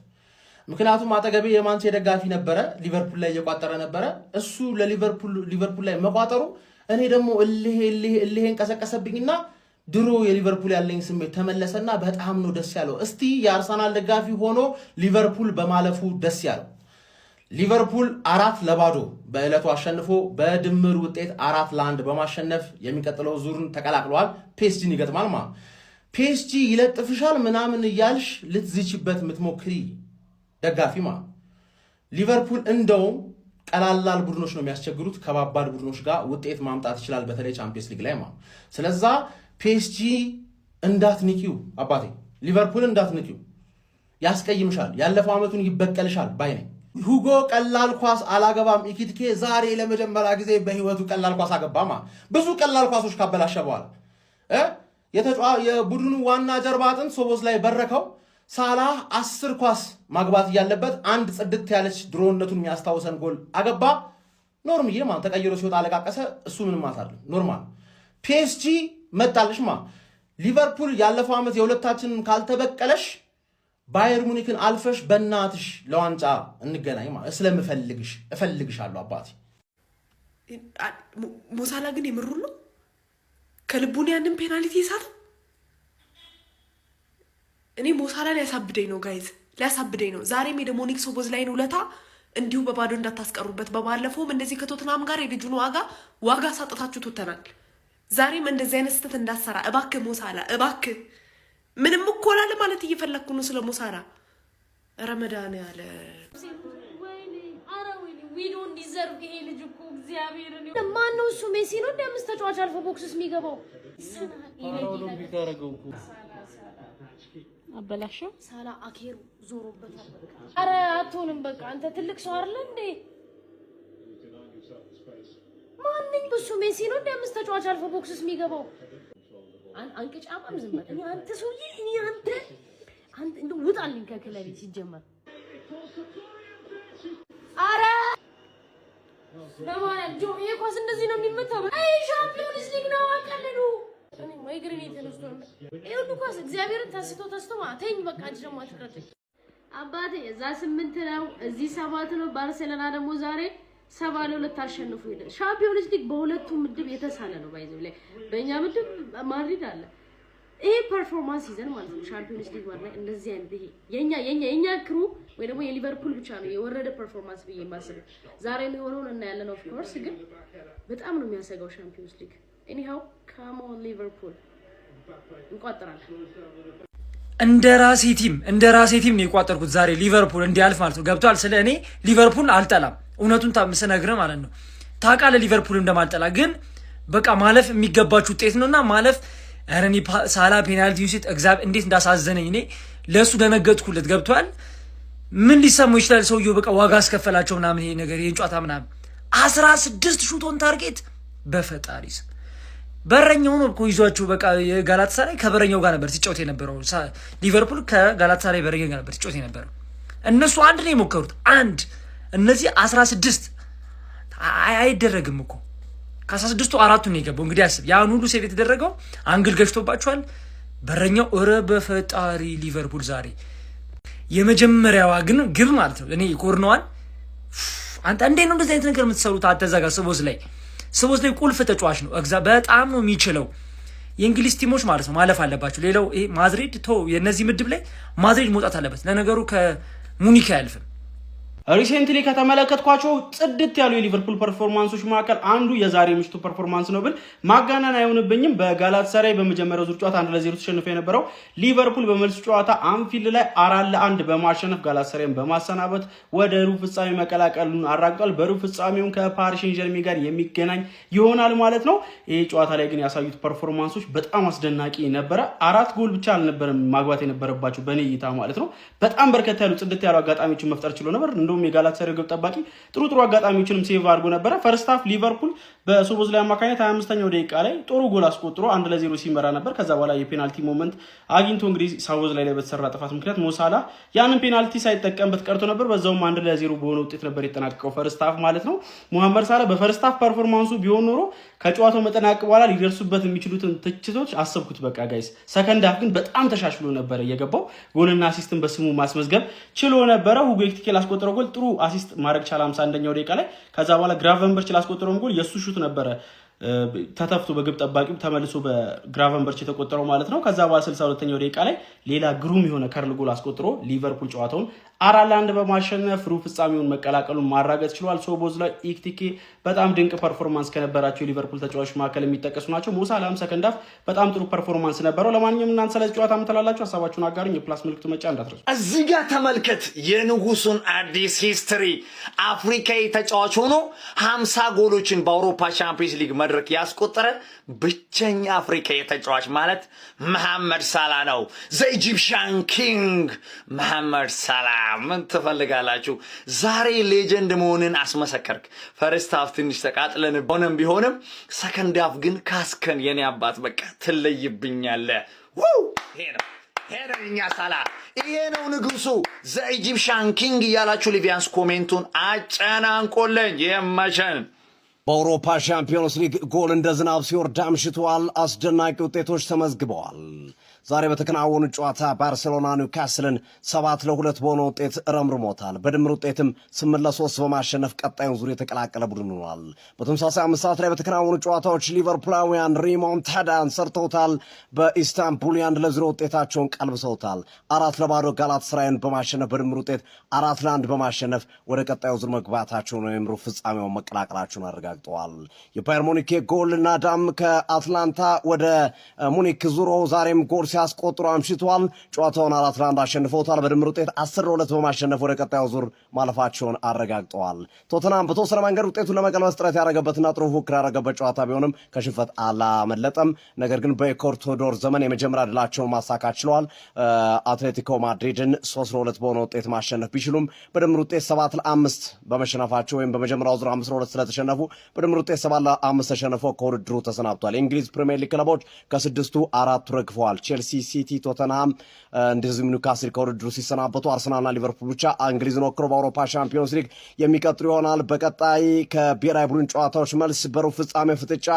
ምክንያቱም አጠገቤ የማንቼ ደጋፊ ነበረ፣ ሊቨርፑል ላይ እየቋጠረ ነበረ። እሱ ለሊቨርፑል ሊቨርፑል ላይ መቋጠሩ እኔ ደግሞ እልሄ እልሄ እልሄን ቀሰቀሰብኝና ድሮ የሊቨርፑል ያለኝ ስሜት ተመለሰና በጣም ነው ደስ ያለው። እስቲ የአርሰናል ደጋፊ ሆኖ ሊቨርፑል በማለፉ ደስ ያለው። ሊቨርፑል 4-0 በዕለቱ አሸንፎ በድምር ውጤት 4-1 በማሸነፍ የሚቀጥለው ዙርን ተቀላቅለዋል። ፒኤስጂን ይገጥማል ማለት። ፒኤስጂ ይለጥፍሻል ምናምን እያልሽ ልትዝችበት የምትሞክሪ ደጋፊ ማለት፣ ሊቨርፑል እንደውም ቀላላል ቡድኖች ነው የሚያስቸግሩት፣ ከባባድ ቡድኖች ጋር ውጤት ማምጣት ይችላል፣ በተለይ ቻምፒየንስ ሊግ ላይ ማለት። ስለዛ ፒኤስጂ እንዳትንቂው አባቴ፣ ሊቨርፑል እንዳትንቂው፣ ያስቀይምሻል፣ ያለፈው ዓመቱን ይበቀልሻል ባይ ነኝ። ሁጎ ቀላል ኳስ አላገባም። ኢኪትኬ ዛሬ ለመጀመሪያ ጊዜ በህይወቱ ቀላል ኳስ አገባማ። ብዙ ቀላል ኳሶች ካበላሸ በኋላ የቡድኑ ዋና ጀርባ አጥንት ሶቦዝላይ በረከው። ሳላህ 10 ኳስ ማግባት እያለበት አንድ ጽድት ያለች ድሮነቱን የሚያስታውሰን ጎል አገባ። ኖርምዬ ማ ተቀይሮ ሲወጣ አለቃቀሰ። እሱ ምንም አይደለም፣ normal። ፒኤስጂ መጣልሽ ማ ሊቨርፑል ያለፈው ዓመት የሁለታችንን ካልተበቀለሽ ባየር ሙኒክን አልፈሽ በእናትሽ ለዋንጫ እንገናኝ ማለት ስለምፈልግሽ እፈልግሻለሁ አባቴ። ሞሳላ ግን የምሩን ነው፣ ከልቡን ያንን ፔናልቲ የሳተው። እኔ ሞሳላ ሊያሳብደኝ ነው guys፣ ሊያሳብደኝ ነው። ዛሬም የዶሚኒክ ሶቦዝላይን ውለታ እንዲሁ በባዶ እንዳታስቀሩበት። በባለፈውም እንደዚህ ከቶትናም ጋር የልጁን ዋጋ ሳጥታችሁ ትተናል። ዛሬም እንደዚህ አይነት ስህተት እንዳትሰራ እባክህ ሞሳላ፣ እባክህ። ምንም እኮ ላለ ማለት እየፈለግኩ ነው ስለ ሞሳላ። ረመዳን ያለ We don't deserve። ይሄ ልጅ እኮ እግዚአብሔርን ማን ነው እሱ? ሜሲ ነው እንደ አምስት ተጫዋች አልፎ box ውስጥ የሚገባው? ኦሎምፒክ ያደረገው እኮ። አበላሸው። ሳላ አኬሩ ዞሮበታል። በቃ ኧረ አትሆንም። በቃ አንተ ትልቅ ሰው አይደለ እንዴ? ማንኝ እሱ ሜሲ ነው እንደ አምስት ተጫዋች አልፎ box ውስጥ የሚገባው? አንቅጫማም ዝም በል። እኔ አንተ ሰውዬ፣ እኔ አንተ እንደው ውጣልኝ ከክለቤ ሲጀመር። አረ ለማርያም ጆ፣ ይሄ ኳስ እንደዚህ ነው የሚመታው። አይ ሻምፒዮንስ ሊግ ነው፣ አቀልሉ። እኔ ማይግሬን ተነስቶ ነው ይሄ ሁሉ ኳስ እግዚአብሔርን ተስቶ ተስቶ ማለት ተኝ። በቃ አንቺ ደግሞ አትቅረጭኝ አባቴ። እዛ 8 ነው፣ እዚህ 7 ነው። ባርሴሎና ደግሞ ዛሬ 7-2 አሸንፎ ሄደ። ሻምፒዮንስ ሊግ በሁለቱም ምድብ የተሳለ ነው። By the way በእኛ ምድብ ማድሪድ አለ። ይሄ performance ይዘን ማለት ነው ሻምፒዮንስ ሊግ ማለት እንደዚህ አይነት ይሄ የኛ crew ወይ ደግሞ የሊቨርፑል ብቻ ነው የወረደ performance ብዬ የማስበው። ዛሬ የሚሆነውን እናያለን። Of course ግን በጣም ነው የሚያሰጋው ሻምፒዮንስ ሊግ። Anyhow, come on ሊቨርፑል፣ እንቋጥራለን። እንደ ራሴ team ነው የቋጠርኩት ዛሬ ሊቨርፑል እንዲያልፍ ማለት ነው። ገብቷል። ስለ እኔ ሊቨርፑል አልጠላም፣ እውነቱን ስነግርህ ማለት ነው። ታውቃለህ ሊቨርፑል እንደማልጠላ፣ ግን በቃ ማለፍ የሚገባችሁ ውጤት ነውና ማለፍ። ኧረ እኔ ሳላ ፔናልቲ ሲት እግዚአብሔር እንዴት እንዳሳዘነኝ፣ እኔ ለእሱ ደነገጥኩለት። ገብቷል። ምን ሊሰማው ይችላል ሰውየው? በቃ ዋጋ አስከፈላቸው ምናምን ይሄ ነገር፣ ይሄን ጨዋታ ምናምን 16 shot on target፣ በፈጣሪ ስም። በረኛው ነው እኮ ይዟቸው፣ በቃ የጋላታሳራይ ከበረኛው ጋር ነበር ሲጫወት የነበረው። ሊቨርፑል ከጋላታሳራይ በረኛ ጋር ነበር ሲጫወት የነበረው። እነሱ አንድ ነው የሞከሩት፣ አንድ፣ እነዚህ 16። አይደረግም እኮ። ከ16ቱ አራቱ ነው የገባው። እንግዲህ አስብ፣ ያን ሁሉ save የተደረገው angle ገጭቶባቸዋል። በረኛው እረ በፈጣሪ። ሊቨርፑል ዛሬ የመጀመሪያዋ ግን ግብ ማለት ነው። እኔ ኮርነዋን አንተ እንዴት ነው እንደዚህ አይነት ነገር የምትሰሩት? አተዛጋ ሶቦዝላይ ቁልፍ ተጫዋች ነው። በጣም ነው የሚችለው። የእንግሊዝ team ኦች ማለት ነው ማለፍ አለባቸው። ሌላው ይሄ ማድሪድ ቶ የእነዚህ ምድብ ላይ ማድሪድ መውጣት አለበት። ለነገሩ ከሙኒክ አያልፍም። Recently ከተመለከትኳቸው ጽድት ያሉ የሊቨርፑል performance ኦች መካከል አንዱ የዛሬ ምሽቱ performance ነው ብል ማጋነን አይሆንብኝም። በጋላታሳራይ በመጀመሪያው ዙር ጨዋታ 1-0 ተሸንፎ የነበረው ሊቨርፑል በመልሱ ጨዋታ አንፊልድ ላይ 4-1 በማሸነፍ ጋላታሳራይን በማሰናበት ወደ ሩብ ፍጻሜ መቀላቀሉን አረጋግጧል። በሩብ ፍጻሜውን ከፓሪስ ሴን ዠርሜን ጋር የሚገናኝ ይሆናል ማለት ነው። ይህ ጨዋታ ላይ ግን ያሳዩት performance ኦች በጣም አስደናቂ ነበረ። አራት ጎል ብቻ አልነበረም ማግባት የነበረባቸው በእኔ እይታ ማለት ነው። በጣም በርከት ያሉ ጽድት ያሉ አጋጣሚዎችን መፍጠር ችሎ ነበር። እንደውም የጋላታሳራይ ግብ ጠባቂ ጥሩ ጥሩ አጋጣሚዎችንም save አድርጎ ነበረ። First half ሊቨርፑል በሶቦዝላይ አማካኝነት 25ኛው ደቂቃ ላይ ጥሩ ጎል አስቆጥሮ 1-0 ሲመራ ነበር። ከዛ በኋላ የ penalty moment አግኝቶ እንግዲህ ሶቦዝላይ ላይ በተሰራ ጥፋት ምክንያት ሞሳላ ያንን penalty ሳይጠቀምበት ቀርቶ ነበር። በዛውም 1-0 በሆነ ውጤት ነበር የተጠናቀቀው first half ማለት ነው። ሙሐመድ ሳላ በ first half performance ኡ ቢሆን ኖሮ ከጨዋታው መጠናቀቅ በኋላ ሊደርሱበት የሚችሉትን ትችቶች አሰብኩት። በቃ guys፣ second half ግን በጣም ተሻሽሎ ነበረ የገባው። ጎልና assist ን በስሙ ማስመዝገብ ችሎ ነበረ። ሁጎ ኤኪቲኬ ላስቆጠረው ጎል ጥሩ assist ማድረግ ቻለ 51ኛው ደቂቃ ላይ። ከዛ በኋላ ግራቨንበርች ላስቆጠረውን ጎል የእሱ shoot ነበረ ተተፍቶ በግብ ጠባቂው ተመልሶ በግራቨንበርች የተቆጠረው ማለት ነው። ከዛ በኋላ 62ኛው ደቂቃ ላይ ሌላ ግሩም የሆነ curl ጎል አስቆጥሮ ሊቨርፑል ጨዋታውን 4-1 በማሸነፍ ሩብ ፍጻሜውን መቀላቀሉን ማረጋገጥ ችሏል። ሶቦዝላይ፣ ኢክቲኬ በጣም ድንቅ performance ከነበራቸው የሊቨርፑል ተጫዋቾች መካከል የሚጠቀሱ ናቸው። ሞሳላም second half በጣም ጥሩ performance ነበረው። ለማንኛውም እናንተ ስለዚህ ጨዋታ ምን ትላላችሁ? ሀሳባችሁን አጋሩኝ። የ plus ምልክቱ መጫን እንዳትረሱ። እዚህ ጋር ተመልከት የንጉሱን አዲስ history። አፍሪካዊ ተጫዋች ሆኖ 50 ጎሎችን በአውሮፓ ቻምፒየንስ ሊግ መድረክ ያስቆጠረ ብቸኛ አፍሪካዊ ተጫዋች ማለት መሐመድ ሳላ ነው። The Egyptian King መሐመድ ሳላ። ምን ትፈልጋላችሁ? ዛሬ legend መሆንን አስመሰከርክ። First half ትንሽ ተቃጥለን ሆነም ቢሆንም second half ግን ካስከን የኔ አባት፣ በቃ ትለይብኛለህ። ይሄ ነው፣ ይሄ ነው የኛ ሳላ፣ ይሄ ነው ንጉሱ፣ the Egyptian King እያላችሁ ሊቪያንስ comment ኡን አጨናንቆለኝ የመቸን። በአውሮፓ ሻምፒዮንስ ሊግ ጎል እንደ ዝናብ ሲወርድ አምሽተዋል። አስደናቂ ውጤቶች ተመዝግበዋል። ዛሬ በተከናወኑ ጨዋታ ባርሴሎና ኒውካስልን 7-2 በሆነ ውጤት ረምርሞታል። በድምር ውጤትም 8-3 በማሸነፍ ቀጣዩን ዙር የተቀላቀለ ቡድን ሆኗል። በተመሳሳይ 5 ሰዓት ላይ በተከናወኑ ጨዋታዎች ሊቨርፑላውያን ሪሞንታዳን ሰርተውታል። በኢስታንቡል የ1-0 ውጤታቸውን ቀልብሰውታል። 4-0 ጋላታሳራይን በማሸነፍ በድምር ውጤት 4-1 በማሸነፍ ወደ ቀጣዩ ዙር መግባታቸውን ወይም ሩብ ፍጻሜውን መቀላቀላቸውን አረጋግጠዋል። የባየር ሙኒክ የጎል ናዳም ከአትላንታ ወደ ሙኒክ ዙሮ ዛሬም ጎል ሲያስቆጥሩ አምሽተዋል። ጨዋታውን 4-1 አሸንፈውታል። በድምር ውጤት 10-2 በማሸነፍ ወደ ቀጣዩ ዙር ማለፋቸውን አረጋግጠዋል። ቶተንሃም በተወሰነ መንገድ ውጤቱን ለመቀልበስ ጥረት ያደረገበትና ጥሩ ፉክክር ያደረገበት ጨዋታ ቢሆንም ከሽንፈት አላመለጠም። ነገር ግን በኢጎር ቱዶር ዘመን የመጀመሪያ ድላቸውን ማሳካት ችለዋል። አትሌቲኮ ማድሪድን 3-2 በሆነ ውጤት ማሸነፍ ቢችሉም በድምር ውጤት 7-5 በመሸነፋቸው ወይም በመጀመሪያው ዙር 5-2 ስለተሸነፉ በድምር ውጤት 7-5 ተሸንፈው ከውድድሩ ተሰናብቷል። የእንግሊዝ ፕሪምየር ሊግ ክለቦች ከስድስቱ አራቱ ረግፈዋል። ቼልሲ፣ ሲቲ፣ ቶተንሃም እንደዚሁም ኒውካስል ከውድድሩ ሲሰናበቱ አርሰናልና ሊቨርፑል ብቻ እንግሊዝን ወክሎ በአውሮፓ ሻምፒዮንስ ሊግ የሚቀጥሉ ይሆናል። በቀጣይ ከብሔራዊ ቡድን ጨዋታዎች መልስ በሩብ ፍጻሜ ፍጥጫ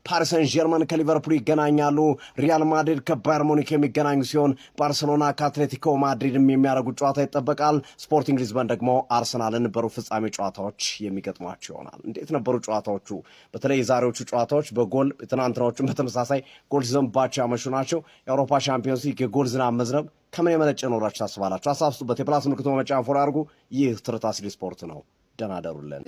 ፓሪስ ሰን ዠርመን ከሊቨርፑል ይገናኛሉ። ሪያል ማድሪድ ከባየር ሙኒክ የሚገናኙ ሲሆን ባርሴሎና ከአትሌቲኮ ማድሪድም የሚያደርጉት ጨዋታ ይጠበቃል። ስፖርቲንግ ሊዝበን ደግሞ አርሰናልን በሩብ ፍጻሜ ጨዋታዎች የሚገጥሟቸው ይሆናል። እንዴት ነበሩ ጨዋታዎቹ? በተለይ የዛሬዎቹ ጨዋታዎች በጎል፣ ትናንትናዎቹን በተመሳሳይ ጎል ሲዘንባቸው ያመሹ ናቸው። የአውሮፓ ሻምፒዮንስ ሊግ የጎል ዝናብ መዝነብ ከምን የመነጨ ነው ብላችሁ ታስባላችሁ? ሀሳብ ስጡበት። የ plus ምልክቱ በመጫን follow አድርጉ። ይህ ትርታ ሲል ስፖርት ነው። ደህና ደሩልን።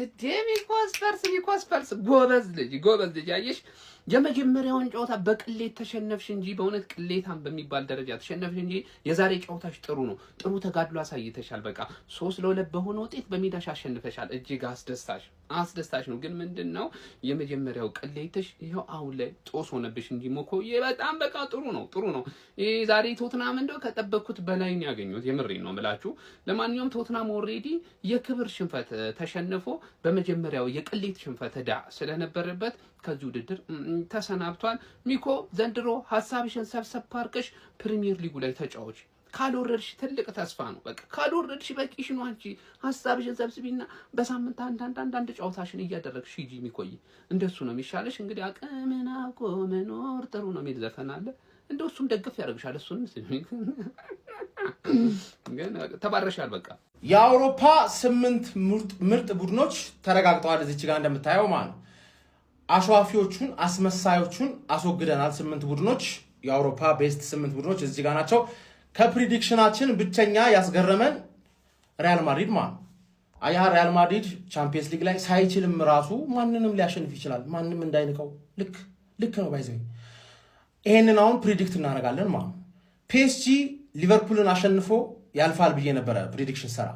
ሚኮስፐርስ ሚኮስፐርስ፣ ጎበዝ ልጅ፣ ጎበዝ ልጅ። አየሽ፣ የመጀመሪያውን ጨዋታ በቅሌት ተሸነፍሽ እንጂ፣ በእውነት ቅሌታም በሚባል ደረጃ ተሸነፍሽ እንጂ የዛሬ ጨዋታሽ ጥሩ ነው። ጥሩ ተጋድሎ አሳይተሻል። በቃ 3-2 በሆነ ውጤት በሜዳሽ አሸንፈሻል። እጅግ አስደሳች አስደሳች ነው። ግን ምንድን ነው፣ የመጀመሪያው ቅሌትሽ ይኸው አሁን ላይ ጦስ ሆነብሽ እንጂ ሞኮዬ በጣም በቃ ጥሩ ነው፣ ጥሩ ነው። ይሄ ዛሬ ቶትናም እንደው ከጠበቅኩት በላይ ነው ያገኘሁት። የምሬን ነው የምላችሁ። ለማንኛውም ቶትናም already የክብር ሽንፈት ተሸንፎ በመጀመሪያው የቅሌት ሽንፈት ዕዳ ስለነበረበት ከዚህ ውድድር ተሰናብቷል። ሚኮ፣ ዘንድሮ ሀሳብሽን ሰብሰብ አድርገሽ ፕሪሚየር ሊጉ ላይ ተጫወች። ካልወረድሽ ትልቅ ተስፋ ነው። በቃ ካልወረድሽ በቂሽ ነው። አንቺ ሀሳብሽን ሰብስቢና በሳምንት አንዳንድ አንዳንድ ጨዋታሽን እያደረግሽ ሂጂ። ሚኮይ፣ እንደሱ ነው የሚሻለሽ። እንግዲህ አቅምን አውቆ መኖር ጥሩ ነው የሚል ዘፈን አለ። እንደው እሱም ደገፍ ያደርግሻል። እሱንም ግን ተባረሻል። በቃ የአውሮፓ ስምንት ምርጥ ቡድኖች ተረጋግጠዋል። እዚች ጋር እንደምታየው ማለት ነው። አሸዋፊዎቹን አስመሳዮቹን አስወግደናል። ስምንት ቡድኖች፣ የአውሮፓ best ስምንት ቡድኖች እዚህ ጋር ናቸው። ከ prediction ኣችን ብቸኛ ያስገረመን ሪያል ማድሪድ ማለት ነው። አያ ሪያል ማድሪድ ቻምፒየንስ ሊግ ላይ ሳይችልም ራሱ ማንንም ሊያሸንፍ ይችላል። ማንም እንዳይንቀው። ልክ ልክ ነው። By the way ይሄንን አሁን predict እናደርጋለን ማለት ነው። ፒኤስጂ ሊቨርፑልን አሸንፎ ያልፋል ብዬ ነበረ prediction ስሰራ።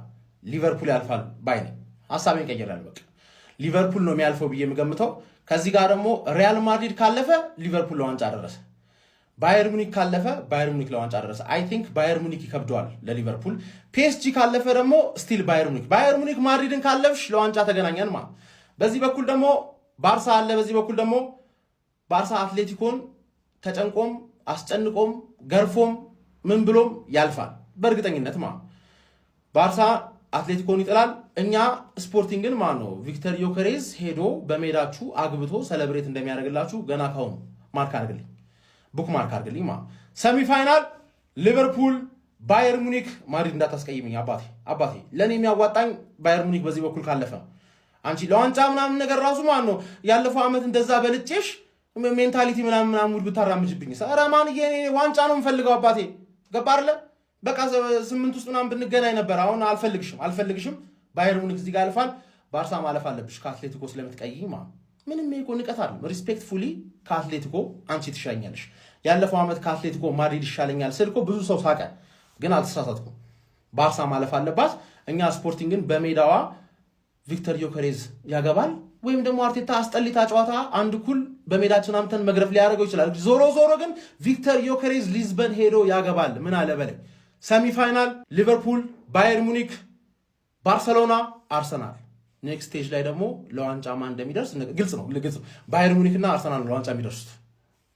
ሊቨርፑል ያልፋል ባይ ነኝ። ሀሳቤን ቀይሬያለሁ። በቃ ሊቨርፑል ነው የሚያልፈው ብዬ የምገምተው። ከዚህ ጋር ደግሞ ሪያል ማድሪድ ካለፈ ሊቨርፑል ለዋንጫ ደረሰ። ባየር ሙኒክ ካለፈ ባየር ሙኒክ ለዋንጫ ደረሰ። I think ባየር ሙኒክ ይከብደዋል ለሊቨርፑል። ፒኤስጂ ካለፈ ደግሞ still ባየር ሙኒክ፣ ባየር ሙኒክ ማድሪድን ካለፍሽ ለዋንጫ ተገናኘን ማለት። በዚህ በኩል ደግሞ ባርሳ አለ። በዚህ በኩል ደግሞ ባርሳ አትሌቲኮን ተጨንቆም አስጨንቆም ገርፎም ምን ብሎም ያልፋል በእርግጠኝነት ማለት። ባርሳ አትሌቲኮን ይጥላል። እኛ ስፖርቲንግን ማን ነው ቪክተር ዮከሬዝ ሄዶ በሜዳችሁ አግብቶ celebrate እንደሚያደርግላችሁ ገና ካሁኑ mark አድርግልኝ፣ book mark አድርግልኝ ማለት። Semi final ሊቨርፑል ባየር ሙኒክ፣ ማድሪድ እንዳታስቀይምኝ አባቴ፣ አባቴ። ለእኔ የሚያዋጣኝ ባየር ሙኒክ በዚህ በኩል ካለፈ ነው። አንቺ ለዋንጫ ምናምን ነገር ራሱ ማን ነው ያለፈው ዓመት እንደዛ በልጬሽ mentality ምናምን ምናምን mood ብታራምጅብኝ፣ ኧረ ማን ዋንጫ ነው የምፈልገው አባቴ። ገባ አይደለ? በቃ ስምንት ውስጥ ምናምን ብንገናኝ ነበር። አሁን አልፈልግሽም፣ አልፈልግሽም። ባየር ሙኒክ እዚህ ጋር ያልፋል። ባርሳ ማለፍ አለብሽ ከአትሌቲኮ ስለምትቀይኝ ማለት። ምንም እኮ ንቀት አይደለም። Respectfully ከአትሌቲኮ አንቺ ትሻኛለሽ። ያለፈው ዓመት ከአትሌቲኮ ማድሪድ ይሻለኛል ስል እኮ ብዙ ሰው ሳቀ፣ ግን አልተሳሳትኩም። ባርሳ ማለፍ አለባት። እኛ ስፖርቲንግን በሜዳዋ ቪክተር ዮከሬዝ ያገባል ወይም ደግሞ አርቴታ አስጠሊታ ጨዋታ አንድ እኩል በሜዳችን አምተን መግረፍ ሊያደርገው ይችላል። ዞሮ ዞሮ ግን ቪክተር ዮከሬዝ ሊዝበን ሄዶ ያገባል። ምን አለ በለኝ። Semi final ሊቨርፑል፣ ባየር ሙኒክ፣ ባርሰሎና፣ አርሰናል። Next stage ላይ ደግሞ ለዋንጫ ማን እንደሚደርስ ግልጽ ነው፣ ግልጽ ነው። ባየር ሙኒክ እና አርሰናል ለዋንጫ የሚደርሱት።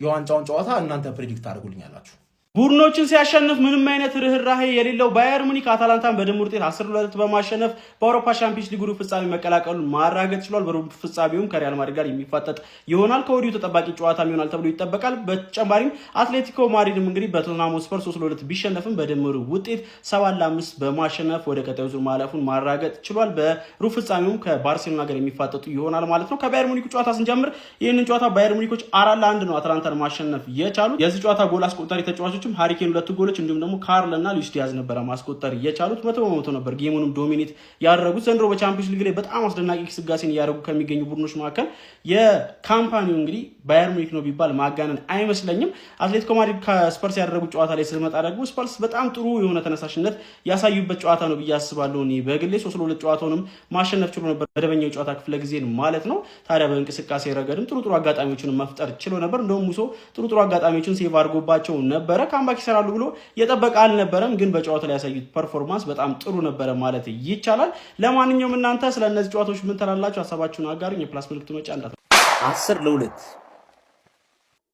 የዋንጫውን ጨዋታ እናንተ predict ታደርጉልኛላችሁ። ቡድኖችን ሲያሸንፍ ምንም አይነት ርህራሄ የሌለው ባየር ሙኒክ አታላንታን በድምር ውጤት 10-2 በማሸነፍ በአውሮፓ ሻምፒዮንስ ሊግ ሩብ ፍጻሜ መቀላቀሉን ማረጋገጥ ችሏል። በሩብ ፍጻሜውም ከሪያል ማድሪድ ጋር የሚፋጠጥ ይሆናል። ከወዲሁ ተጠባቂ ጨዋታም ይሆናል ተብሎ ይጠበቃል። በተጨማሪም አትሌቲኮ ማድሪድም እንግዲህ በቶተንሃም ስፐርስ 3-2 ቢሸነፍም በድምር ውጤት 7-5 በማሸነፍ ወደ ቀጣዩ ዙር ማለፉን ማረጋገጥ ችሏል። በሩብ ፍጻሜውም ከባርሴሎና ጋር የሚፋጠጡ ይሆናል ማለት ነው። ከባየር ሙኒኩ ጨዋታ ስንጀምር ይህንን ጨዋታ ባየር ሙኒኮች 4-1 ነው አታላንታን ማሸነፍ የቻሉት። የዚህ ጨዋታ ጎል አስቆጣሪ ተጫዋቾችም ሃሪኬን ሁለት ጎሎች እንዲሁም ደግሞ ካርል እና ሉዊስ ዲያዝ ነበረ ማስቆጠር የቻሉት። 100% ነበር game ኡንም dominate ያደረጉት። ዘንድሮ በቻምፒዮንስ ሊግ ላይ በጣም አስደናቂ ግስጋሴን እያደረጉ ከሚገኙ ቡድኖች መካከል የካምፓኒው እንግዲህ ባየር ሙኒክ ነው ቢባል ማጋነን አይመስለኝም። አትሌቲኮ ማድሪድ ከስፐርስ ያደረጉት ጨዋታ ላይ ስንመጣ ደግሞ ስፐርስ በጣም ጥሩ የሆነ ተነሳሽነት ያሳዩበት ጨዋታ ነው ብዬ አስባለሁ። እኔ በግሌ 3-2 ጨዋታውንም ማሸነፍ ችሎ ነበር፣ መደበኛው ጨዋታ ክፍለ ጊዜን ማለት ነው። ታዲያ በእንቅስቃሴ ረገድም ጥሩ ጥሩ አጋጣሚዎችን መፍጠር ችሎ ነበር። እንደውም ሙሶ ጥሩ ጥሩ አጋጣሚዎችን save አድርጎባቸው ነበረ። Comeback ይሰራሉ ብሎ የጠበቀ አልነበረም፣ ግን በጨዋታ ላይ ያሳዩት performance በጣም ጥሩ ነበረ ማለት ይቻላል። ለማንኛውም እናንተ ስለ እነዚህ ጨዋታዎች ምን ትላላችሁ? ሀሳባችሁን አጋሩኝ። የ plus ምልክቱ መጫን እንዳትረሱ። 10-2።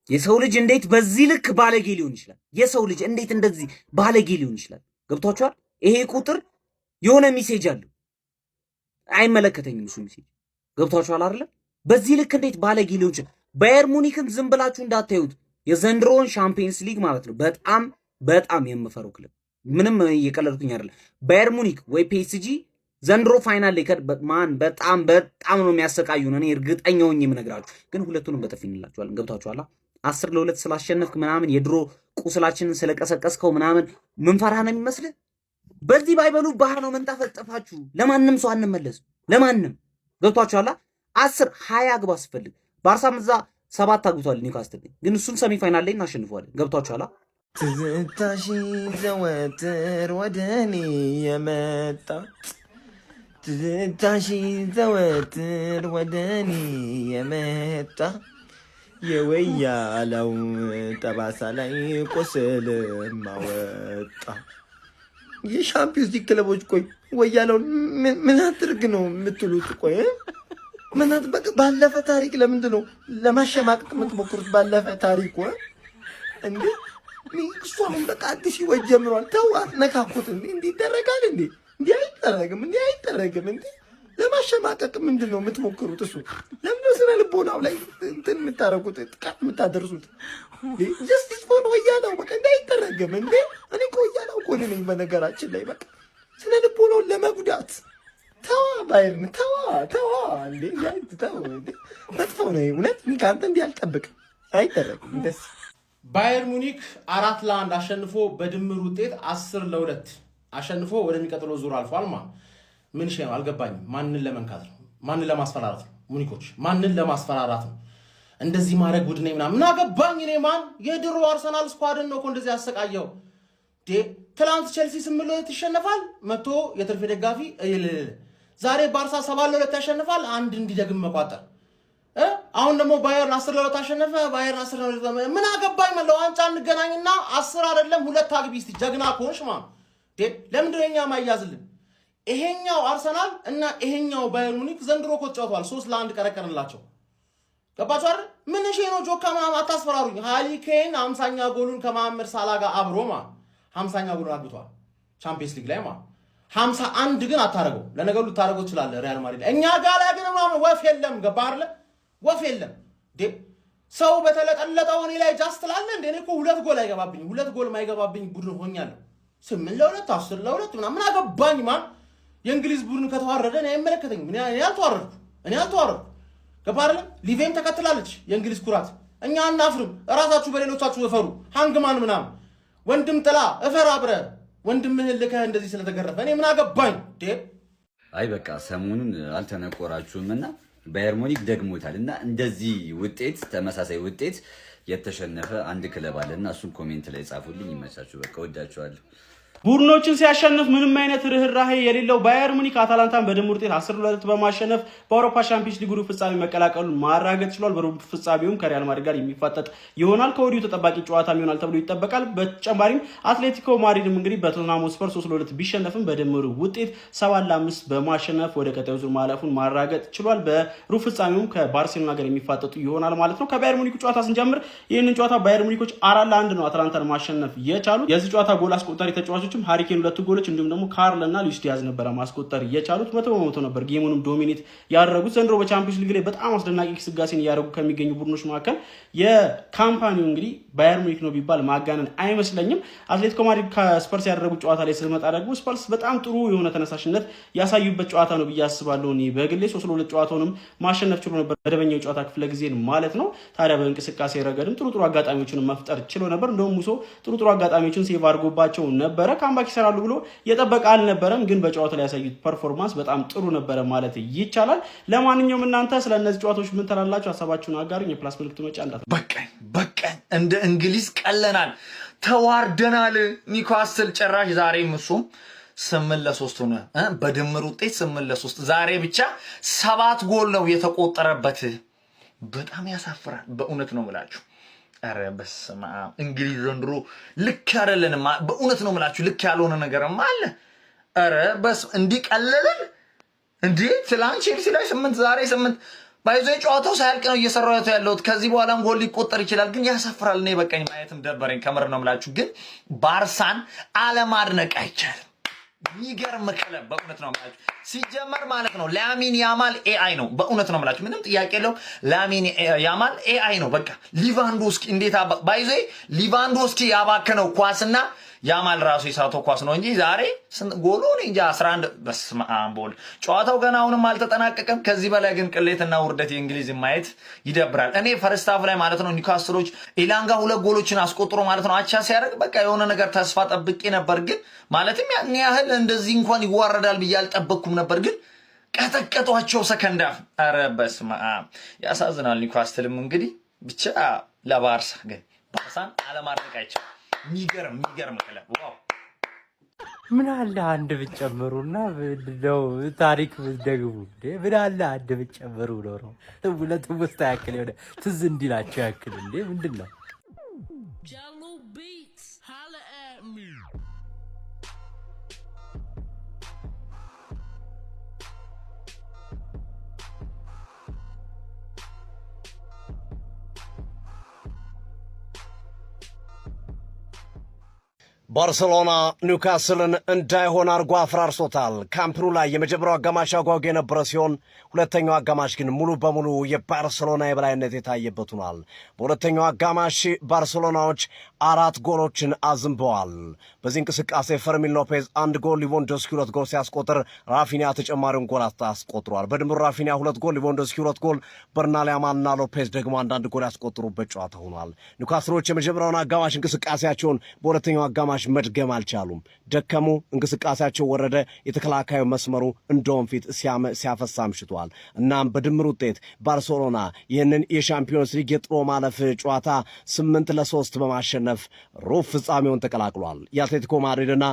የሰው ልጅ እንዴት በዚህ ልክ ባለጌ ሊሆን ይችላል? የሰው ልጅ እንዴት እንደዚህ ባለጌ ሊሆን ይችላል? ገብቷችኋል? ይሄ ቁጥር የሆነ message አለው። አይመለከተኝም እሱ message። ገብቷችኋል አይደለ? በዚህ ልክ እንዴት ባለጌ ሊሆን ይችላል? ባየር ሙኒክን ዝም ብላችሁ እንዳታዩት። የዘንድሮውን ሻምፒየንስ ሊግ ማለት ነው። በጣም በጣም የምፈራው ክለብ፣ ምንም እየቀለድኩኝ አይደለም። ባየር ሙኒክ ወይ ፒኤስጂ ዘንድሮ final ላይ ማን በጣም በጣም ነው የሚያሰቃዩን። እኔ እርግጠኛ ሆኜ የምነግራችሁ ግን ሁለቱንም በጥፊ እንላቸዋለን። ገብቷችኋል? 10-2 ስላሸነፍክ ምናምን የድሮ ቁስላችንን ስለቀሰቀስከው ምናምን ምንፈራህ ነው የሚመስልህ? በዚህ ባይበሉ ባህር ነው መንጠፈጠፋችሁ። ለማንም ሰው አንመለስም። ለማንም። ገብቷችኋል? 10 20 አግባ ስፈልግ ባርሳም እዛ ሰባት አግብቷል ኒውካስትል፣ ግን እሱን semi final ላይ እናሸንፈዋለን። ገብቷችኋል? ትዝታሽ ዘወትር ወደ እኔ የመጣ፣ ትዝታሽ ዘወትር ወደ እኔ የመጣ፣ የወያለው ጠባሳ ላይ ቁስል ማወጣ። የሻምፒዮንስ ሊግ ክለቦች ቆይ ወያለውን ምን አድርግ ነው የምትሉት? ቆይ ምን ባለፈ ታሪክ ለምንድን ነው ለማሸማቀቅ የምትሞክሩት? ባለፈ ታሪኩ እንዴ እሱ አሁን በቃ አዲስ ህይወት ጀምሯል። ተው አትነካኩት። እንዴ እንዲህ ይደረጋል እንዴ? እንዲህ አይደረግም፣ እንዲህ አይደረግም። እንዴ ለማሸማቀቅ ምንድን ነው የምትሞክሩት? እሱ ለምንድን ነው ስነ ልቦናው ላይ እንትን የምታደርጉት፣ ጥቃት የምታደርሱት? Justice for ወያላው። በቃ እንዲህ አይደረግም እንዴ! እኔ እኮ ወያላው እኮ ነኝ በነገራችን ላይ። በቃ ስነ ልቦናውን ለመጉዳት ተዋ፣ ባየርን ተዋ፣ ተዋ፣ እንዴ ተው፣ እንዴ መጥፎ ነው እውነት። ከአንተ እንዲህ አልጠብቅም። አይደረግም ደስ ባየር ሙኒክ 4-1 አሸንፎ በድምር ውጤት 10-2 አሸንፎ ወደሚቀጥለው ዙር አልፏል። ምን ሸ ነው አልገባኝም። ማንን ለመንካት ነው? ማንን ለማስፈራራት ነው? ሙኒኮች ማንን ለማስፈራራት ነው? እንደዚህ ማድረግ ቡድን ምናምን ምን አገባኝ እኔ። ማን የድሮ አርሰናል squad ን ነው እኮ እንደዚህ ያሰቃየው። ትላንት ቼልሲ 8-2 ይሸነፋል፣ መቶ የትርፌ ደጋፊ እልል። ዛሬ ባርሳ 7-2 ያሸንፋል፣ አንድ እንዲደግም መቋጠር። አሁን ደግሞ ባየርን 10-2 አሸነፈ። ባየርን 10-2 ምን አገባኝ? ለዋንጫ እንገናኝና 10 አይደለም ሁለት አግቢ እስቲ ጀግና ከሆንሽ ማለት ለምንድን ነው የኛ ማያዝልን? ይሄኛው አርሰናል እና ይሄኛው ባየር ሙኒክ ዘንድሮ እኮ ተጫውተዋል። 3-1 ቀረቀርንላቸው። ገባችሁ አይደል? ምን እሺ ነው ጆካ ምናምን አታስፈራሩኝ። ሃሪ ኬን 50ኛ ጎሉን ከመሐመድ ሳላ ጋር አብሮ 50ኛ ጎሉን አግብቷል ቻምፒየንስ ሊግ ላይ 51 ግን አታረገው። ለነገሩ ልታረገው ትችላለህ ሪያል ማድሪድ። እኛ ጋር ላይ ግን ምናምን ወፍ የለም። ገባህ አይደለ? ወፍ የለም። ሰው በተለጠለጠው እኔ ላይ ጃስ ትላለህ እንደ እኔ እኮ ሁለት ጎል አይገባብኝ፣ ሁለት ጎል ማይገባብኝ ቡድን ሆኛለሁ። 8-2፣ 10-2 ምናምን ምን አገባኝ ማን። የእንግሊዝ ቡድን ከተዋረደ እኔ አይመለከተኝም። እኔ አልተዋረድኩ፣ እኔ አልተዋረድኩ። ገባህ አይደለ? ሊቬም ተከትላለች የእንግሊዝ ኩራት። እኛ አናፍርም። እራሳችሁ በሌሎቻችሁ እፈሩ። ሃንግማን ምናምን ወንድም ጥላ እፈር አብረህ ወንድምህን ልከህ እንደዚህ ስለተገረፈ እኔ ምን አገባኝ? አይ በቃ ሰሞኑን አልተነቆራችሁም እና ባየር ሙኒክ ደግሞታል እና እንደዚህ ውጤት ተመሳሳይ ውጤት የተሸነፈ አንድ ክለብ አለ እና እሱን comment ላይ ጻፉልኝ። ይመቻችሁ። በቃ ወዳችኋለሁ። ቡድኖችን ሲያሸንፍ ምንም አይነት ርህራሄ የሌለው ባየር ሙኒክ አታላንታን በድምር ውጤት 10-2 በማሸነፍ በአውሮፓ ሻምፒዮንስ ሊግ ሩብ ፍጻሜ መቀላቀሉን ማረጋገጥ ችሏል። በሩብ ፍጻሜውም ከሪያል ማድሪድ ጋር የሚፋጠጥ ይሆናል። ከወዲሁ ተጠባቂ ጨዋታም ይሆናል ተብሎ ይጠበቃል። በተጨማሪም አትሌቲኮ ማድሪድም እንግዲህ በቶተንሃም ስፐርስ 3-2 ቢሸነፍም በድምር ውጤት 7-5 በማሸነፍ ወደ ቀጣዩ ዙር ማለፉን ማረጋገጥ ችሏል። በሩብ ፍጻሜውም ከባርሴሎና ጋር የሚፋጠጡ ይሆናል ማለት ነው። ከባየር ሙኒክ ጨዋታ ስንጀምር ይህንን ጨዋታ ባየር ሙኒኮች 4-1 ነው አታላንታን ማሸነፍ የቻሉት። የዚህ ጨዋታ ጎል አስቆጣሪ ተጫዋቾች ሃሪ ኬን ሁለት ጎሎች እንዲሁም ደግሞ ካርል እና ሉዊስ ዲያዝ ነበረ ማስቆጠር የቻሉት። 100% ነበር game ኡንም dominate ያደረጉት። ዘንድሮ በቻምፒዮንስ ሊግ ላይ በጣም አስደናቂ ግስጋሴን እያደረጉ ከሚገኙ ቡድኖች መካከል የካምፓኒው እንግዲህ ባየር ሙኒክ ነው ቢባል ማጋነን አይመስለኝም። አትሌቲኮ ማድሪድ ከስፐርስ ያደረጉት ጨዋታ ላይ ስትመጣ ደግሞ ስፐርስ በጣም ጥሩ የሆነ ተነሳሽነት ያሳዩበት ጨዋታ ነው ብዬ አስባለሁ። እኔ በግሌ 3-2 ጨዋታውንም ማሸነፍ ችሎ ነበር፣ መደበኛው ጨዋታ ክፍለ ጊዜን ማለት ነው። ታዲያ በእንቅስቃሴ ረገድም ጥሩ ጥሩ አጋጣሚዎችን መፍጠር ችሎ ነበር። እንደውም ሙሶ ጥሩ ጥሩ አጋጣሚዎችን save አድርጎባቸው ነበረ። comeback ይሰራሉ ብሎ የጠበቀ አልነበረም፣ ግን በጨዋታ ላይ ያሳዩት performance በጣም ጥሩ ነበረ ማለት ይቻላል። ለማንኛውም እናንተ ስለ እነዚህ ጨዋታዎች ምን ትላላችሁ? ሀሳባችሁን አጋሩኝ። የ plus ምልክቱ መጫን እንዳትረሱ። በቃኝ በቃኝ። እንደ እንግሊዝ ቀለናል፣ ተዋርደናል። ኒውካስል ጭራሽ ዛሬም እሱም 8-3 ሆነ። በድምር ውጤት 8-3። ዛሬ ብቻ 7 ጎል ነው የተቆጠረበት። በጣም ያሳፍራል። በእውነት ነው የምላችሁ። ኧረ በስመ አብ እንግሊዝ ዘንድሮ ልክ አይደለንም። በእውነት ነው የምላችሁ ልክ ያልሆነ ነገርም አለ። ኧረ በስመ እንዲህ ቀለልን እንዴ! ትላንት ቼልሲ ላይ 8 ዛሬ 8 by the way ጨዋታው ሳያልቅ ነው እየሰራሁት ያለሁት። ከዚህ በኋላም ጎል ሊቆጠር ይችላል፣ ግን ያሳፍራል። እኔ በቃኝ፣ ማየትም ደበረኝ። ከምር ነው የምላችሁ። ግን ባርሳን አለማድነቅ አይቻልም። የሚገርም ክለብ በእውነት ነው የምላችሁ። ሲጀመር ማለት ነው ላሚን ያማል AI ነው። በእውነት ነው የምላችሁ፣ ምንም ጥያቄ የለው። ላሚን ያማል AI ነው። በቃ ሊቫንዶስኪ እንዴት by the way ሊቫንዶስኪ ያባከነው ኳስና ያማል ራሱ የሳተው ኳስ ነው እንጂ ዛሬ ጎሉ እኔ እንጃ 11 በስመ አብ ወልድ። ጨዋታው ገና አሁንም አልተጠናቀቀም። ከዚህ በላይ ግን ቅሌትና ውርደት የእንግሊዝ ማየት ይደብራል። እኔ first half ላይ ማለት ነው ኒውካስሎች ኢላንጋ ሁለት ጎሎችን አስቆጥሮ ማለት ነው አቻ ሲያደርግ በቃ የሆነ ነገር ተስፋ ጠብቄ ነበር። ግን ማለትም ያን ያህል እንደዚህ እንኳን ይዋረዳል ብዬ አልጠበቅኩም ነበር። ግን ቀጠቀጧቸው second half። ኧረ በስመ አብ ያሳዝናል። ኒውካስትልም እንግዲህ ብቻ ለባርሳ ግን ባርሳን አለማድነቅ አይቻልም። የሚገርም የሚገርም ክለብ wow! ምን አለ አንድ ብትጨምሩና እንደው ታሪክ ብትደግሙ። ምን አለ አንድ ብትጨምሩ ኖሮ ለትውስታ ያክል የሆነ ትዝ እንዲላቸው ያክል። እንዴ ምንድን ነው? ባርሰሎና ኒውካስልን እንዳይሆን አድርጎ አፍራርሶታል። ካምፕኑ ላይ የመጀመሪያው አጋማሽ አጓጊ የነበረ ሲሆን ሁለተኛው አጋማሽ ግን ሙሉ በሙሉ የባርሰሎና የበላይነት የታየበት ሆኗል። በሁለተኛው አጋማሽ ባርሰሎናዎች 4 ጎሎችን አዝንበዋል። በዚህ እንቅስቃሴ ፈርሚን ሎፔዝ አንድ ጎል፣ ሊቮንዶስኪ ሁለት ጎል ሲያስቆጥር ራፊኒያ ተጨማሪውን ጎል አስቆጥሯል። በድምሩ ራፊኒያ ሁለት ጎል፣ ሊቮንዶስኪ ሁለት ጎል፣ በርናል ያማልና ሎፔዝ ደግሞ አንዳንድ ጎል ያስቆጥሩበት ጨዋታ ሆኗል። ኒውካስሎች የመጀመሪያውን አጋማሽ እንቅስቃሴያቸውን በሁለተኛው አጋማሽ መድገም አልቻሉም። ደከሙ፣ እንቅስቃሴያቸው ወረደ። የተከላካዩ መስመሩ እንደውም ፊት ሲያፈሳ አምሽቷል። እናም በድምር ውጤት ባርሴሎና ይህንን የሻምፒዮንስ ሊግ የጥሎ ማለፍ ጨዋታ 8-3 በማሸነፍ ሩብ ፍጻሜውን ተቀላቅሏል። የአትሌቲኮ ማድሪድና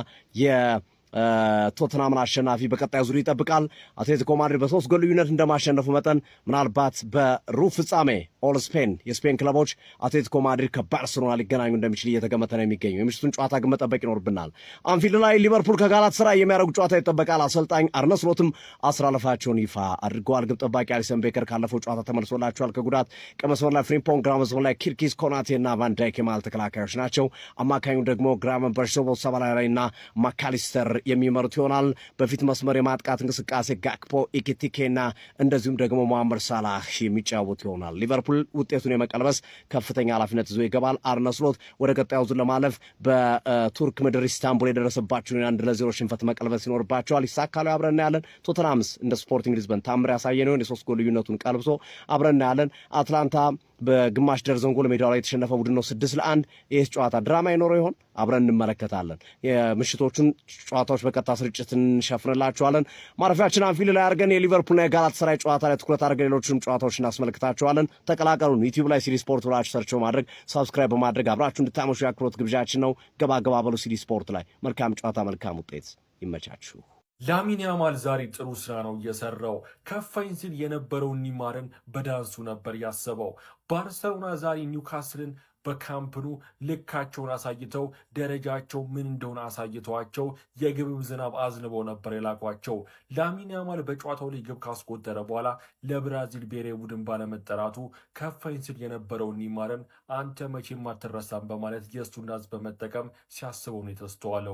ቶትናምን አሸናፊ በቀጣዩ ዙር ይጠብቃል። አትሌቲኮ ማድሪድ በ3 ጎል ልዩነት እንደማሸነፉ መጠን ምናልባት በሩብ ፍጻሜ all ስፔን የስፔን ክለቦች አትሌቲኮ ማድሪድ ከባርሴሎና ሊገናኙ እንደሚችል እየተገመተ ነው የሚገኘው። የምሽቱን ጨዋታ ግን መጠበቅ ይኖርብናል። አንፊልድ ላይ ሊቨርፑል ከጋላታሳራይ የሚያደርጉ ጨዋታ ይጠበቃል። አሰልጣኝ አርነ ስሎትም አሰላለፋቸውን ይፋ አድርገዋል። ግብ ጠባቂ አሊሰን ቤከር ካለፈው ጨዋታ ተመልሶላቸዋል ከጉዳት። ቀኝ መስመር ላይ ፍሪምፖንግ፣ ግራ መስመር ላይ ኪርኪዝ፣ ኮናቴ እና ቫንዳይክ የመሃል ተከላካዮች ናቸው። አማካኙ ደግሞ ግራቨንበርች፣ ሶቦስላይ እና ማካሊስተር የሚመሩት ይሆናል። በፊት መስመር የማጥቃት እንቅስቃሴ ጋክፖ፣ ኢኪቲኬ እና እንደዚሁም ደግሞ መሐመድ ሳላህ የሚጫወቱ ይሆናል። ሊቨርፑል ውጤቱን የመቀልበስ ከፍተኛ ኃላፊነት ይዞ ይገባል። አርነ ስሎት ወደ ቀጣዩ ዙር ለማለፍ በቱርክ ምድር ኢስታንቡል የደረሰባቸውን የ1-0 ሽንፈት መቀልበስ ይኖርባቸዋል። ይሳካሉ? አብረን እናያለን። ቶተንሃምስ እንደ ስፖርቲንግ ሊዝበን ታምር ያሳየን ይሆን? የ3 ጎል ልዩነቱን ቀልብሶ አብረን እናያለን። አትላንታ በግማሽ ደርዘን ጎል ሜዳው ላይ የተሸነፈ ቡድን ነው፣ 6-1። ይህ ጨዋታ ድራማ ይኖረው ይሆን? አብረን እንመለከታለን። የምሽቶቹን ጨዋታዎች በቀጥታ ስርጭት እንሸፍንላችኋለን። ማረፊያችን አንፊልድ ላይ አድርገን የሊቨርፑልና የጋላታሳራይ ጨዋታ ላይ ትኩረት አድርገን ሌሎችንም ጨዋታዎች እናስመልክታችኋለን። ተቀላቀሉን። ዩቲዩብ ላይ ሲዲ ስፖርት ብላችሁ search በማድረግ subscribe በማድረግ አብራችሁ እንድታመሹ የአክብሮት ግብዣችን ነው። ገባ ገባ በሉ ሲዲ ስፖርት ላይ። መልካም ጨዋታ፣ መልካም ውጤት። ይመቻችሁ። ላሚን ያማል ዛሬ ጥሩ ስራ ነው እየሰራው። ከፋኝ ሲል የነበረውን ኒማርን በዳንሱ ነበር ያሰበው። ባርሰሎና ዛሬ ኒውካስልን በካምፕኑ ልካቸውን አሳይተው ደረጃቸው ምን እንደሆነ አሳይተዋቸው የግብም ዝናብ አዝንበው ነበር የላኳቸው። ላሚን ያማል በጨዋታው ላይ ግብ ካስቆጠረ በኋላ ለብራዚል ብሔራዊ ቡድን ባለመጠራቱ ከፋኝ ሲል የነበረውን ኒማርን አንተ መቼም አትረሳም በማለት የእሱን ዳንስ በመጠቀም ሲያስበው ነው የተስተዋለው።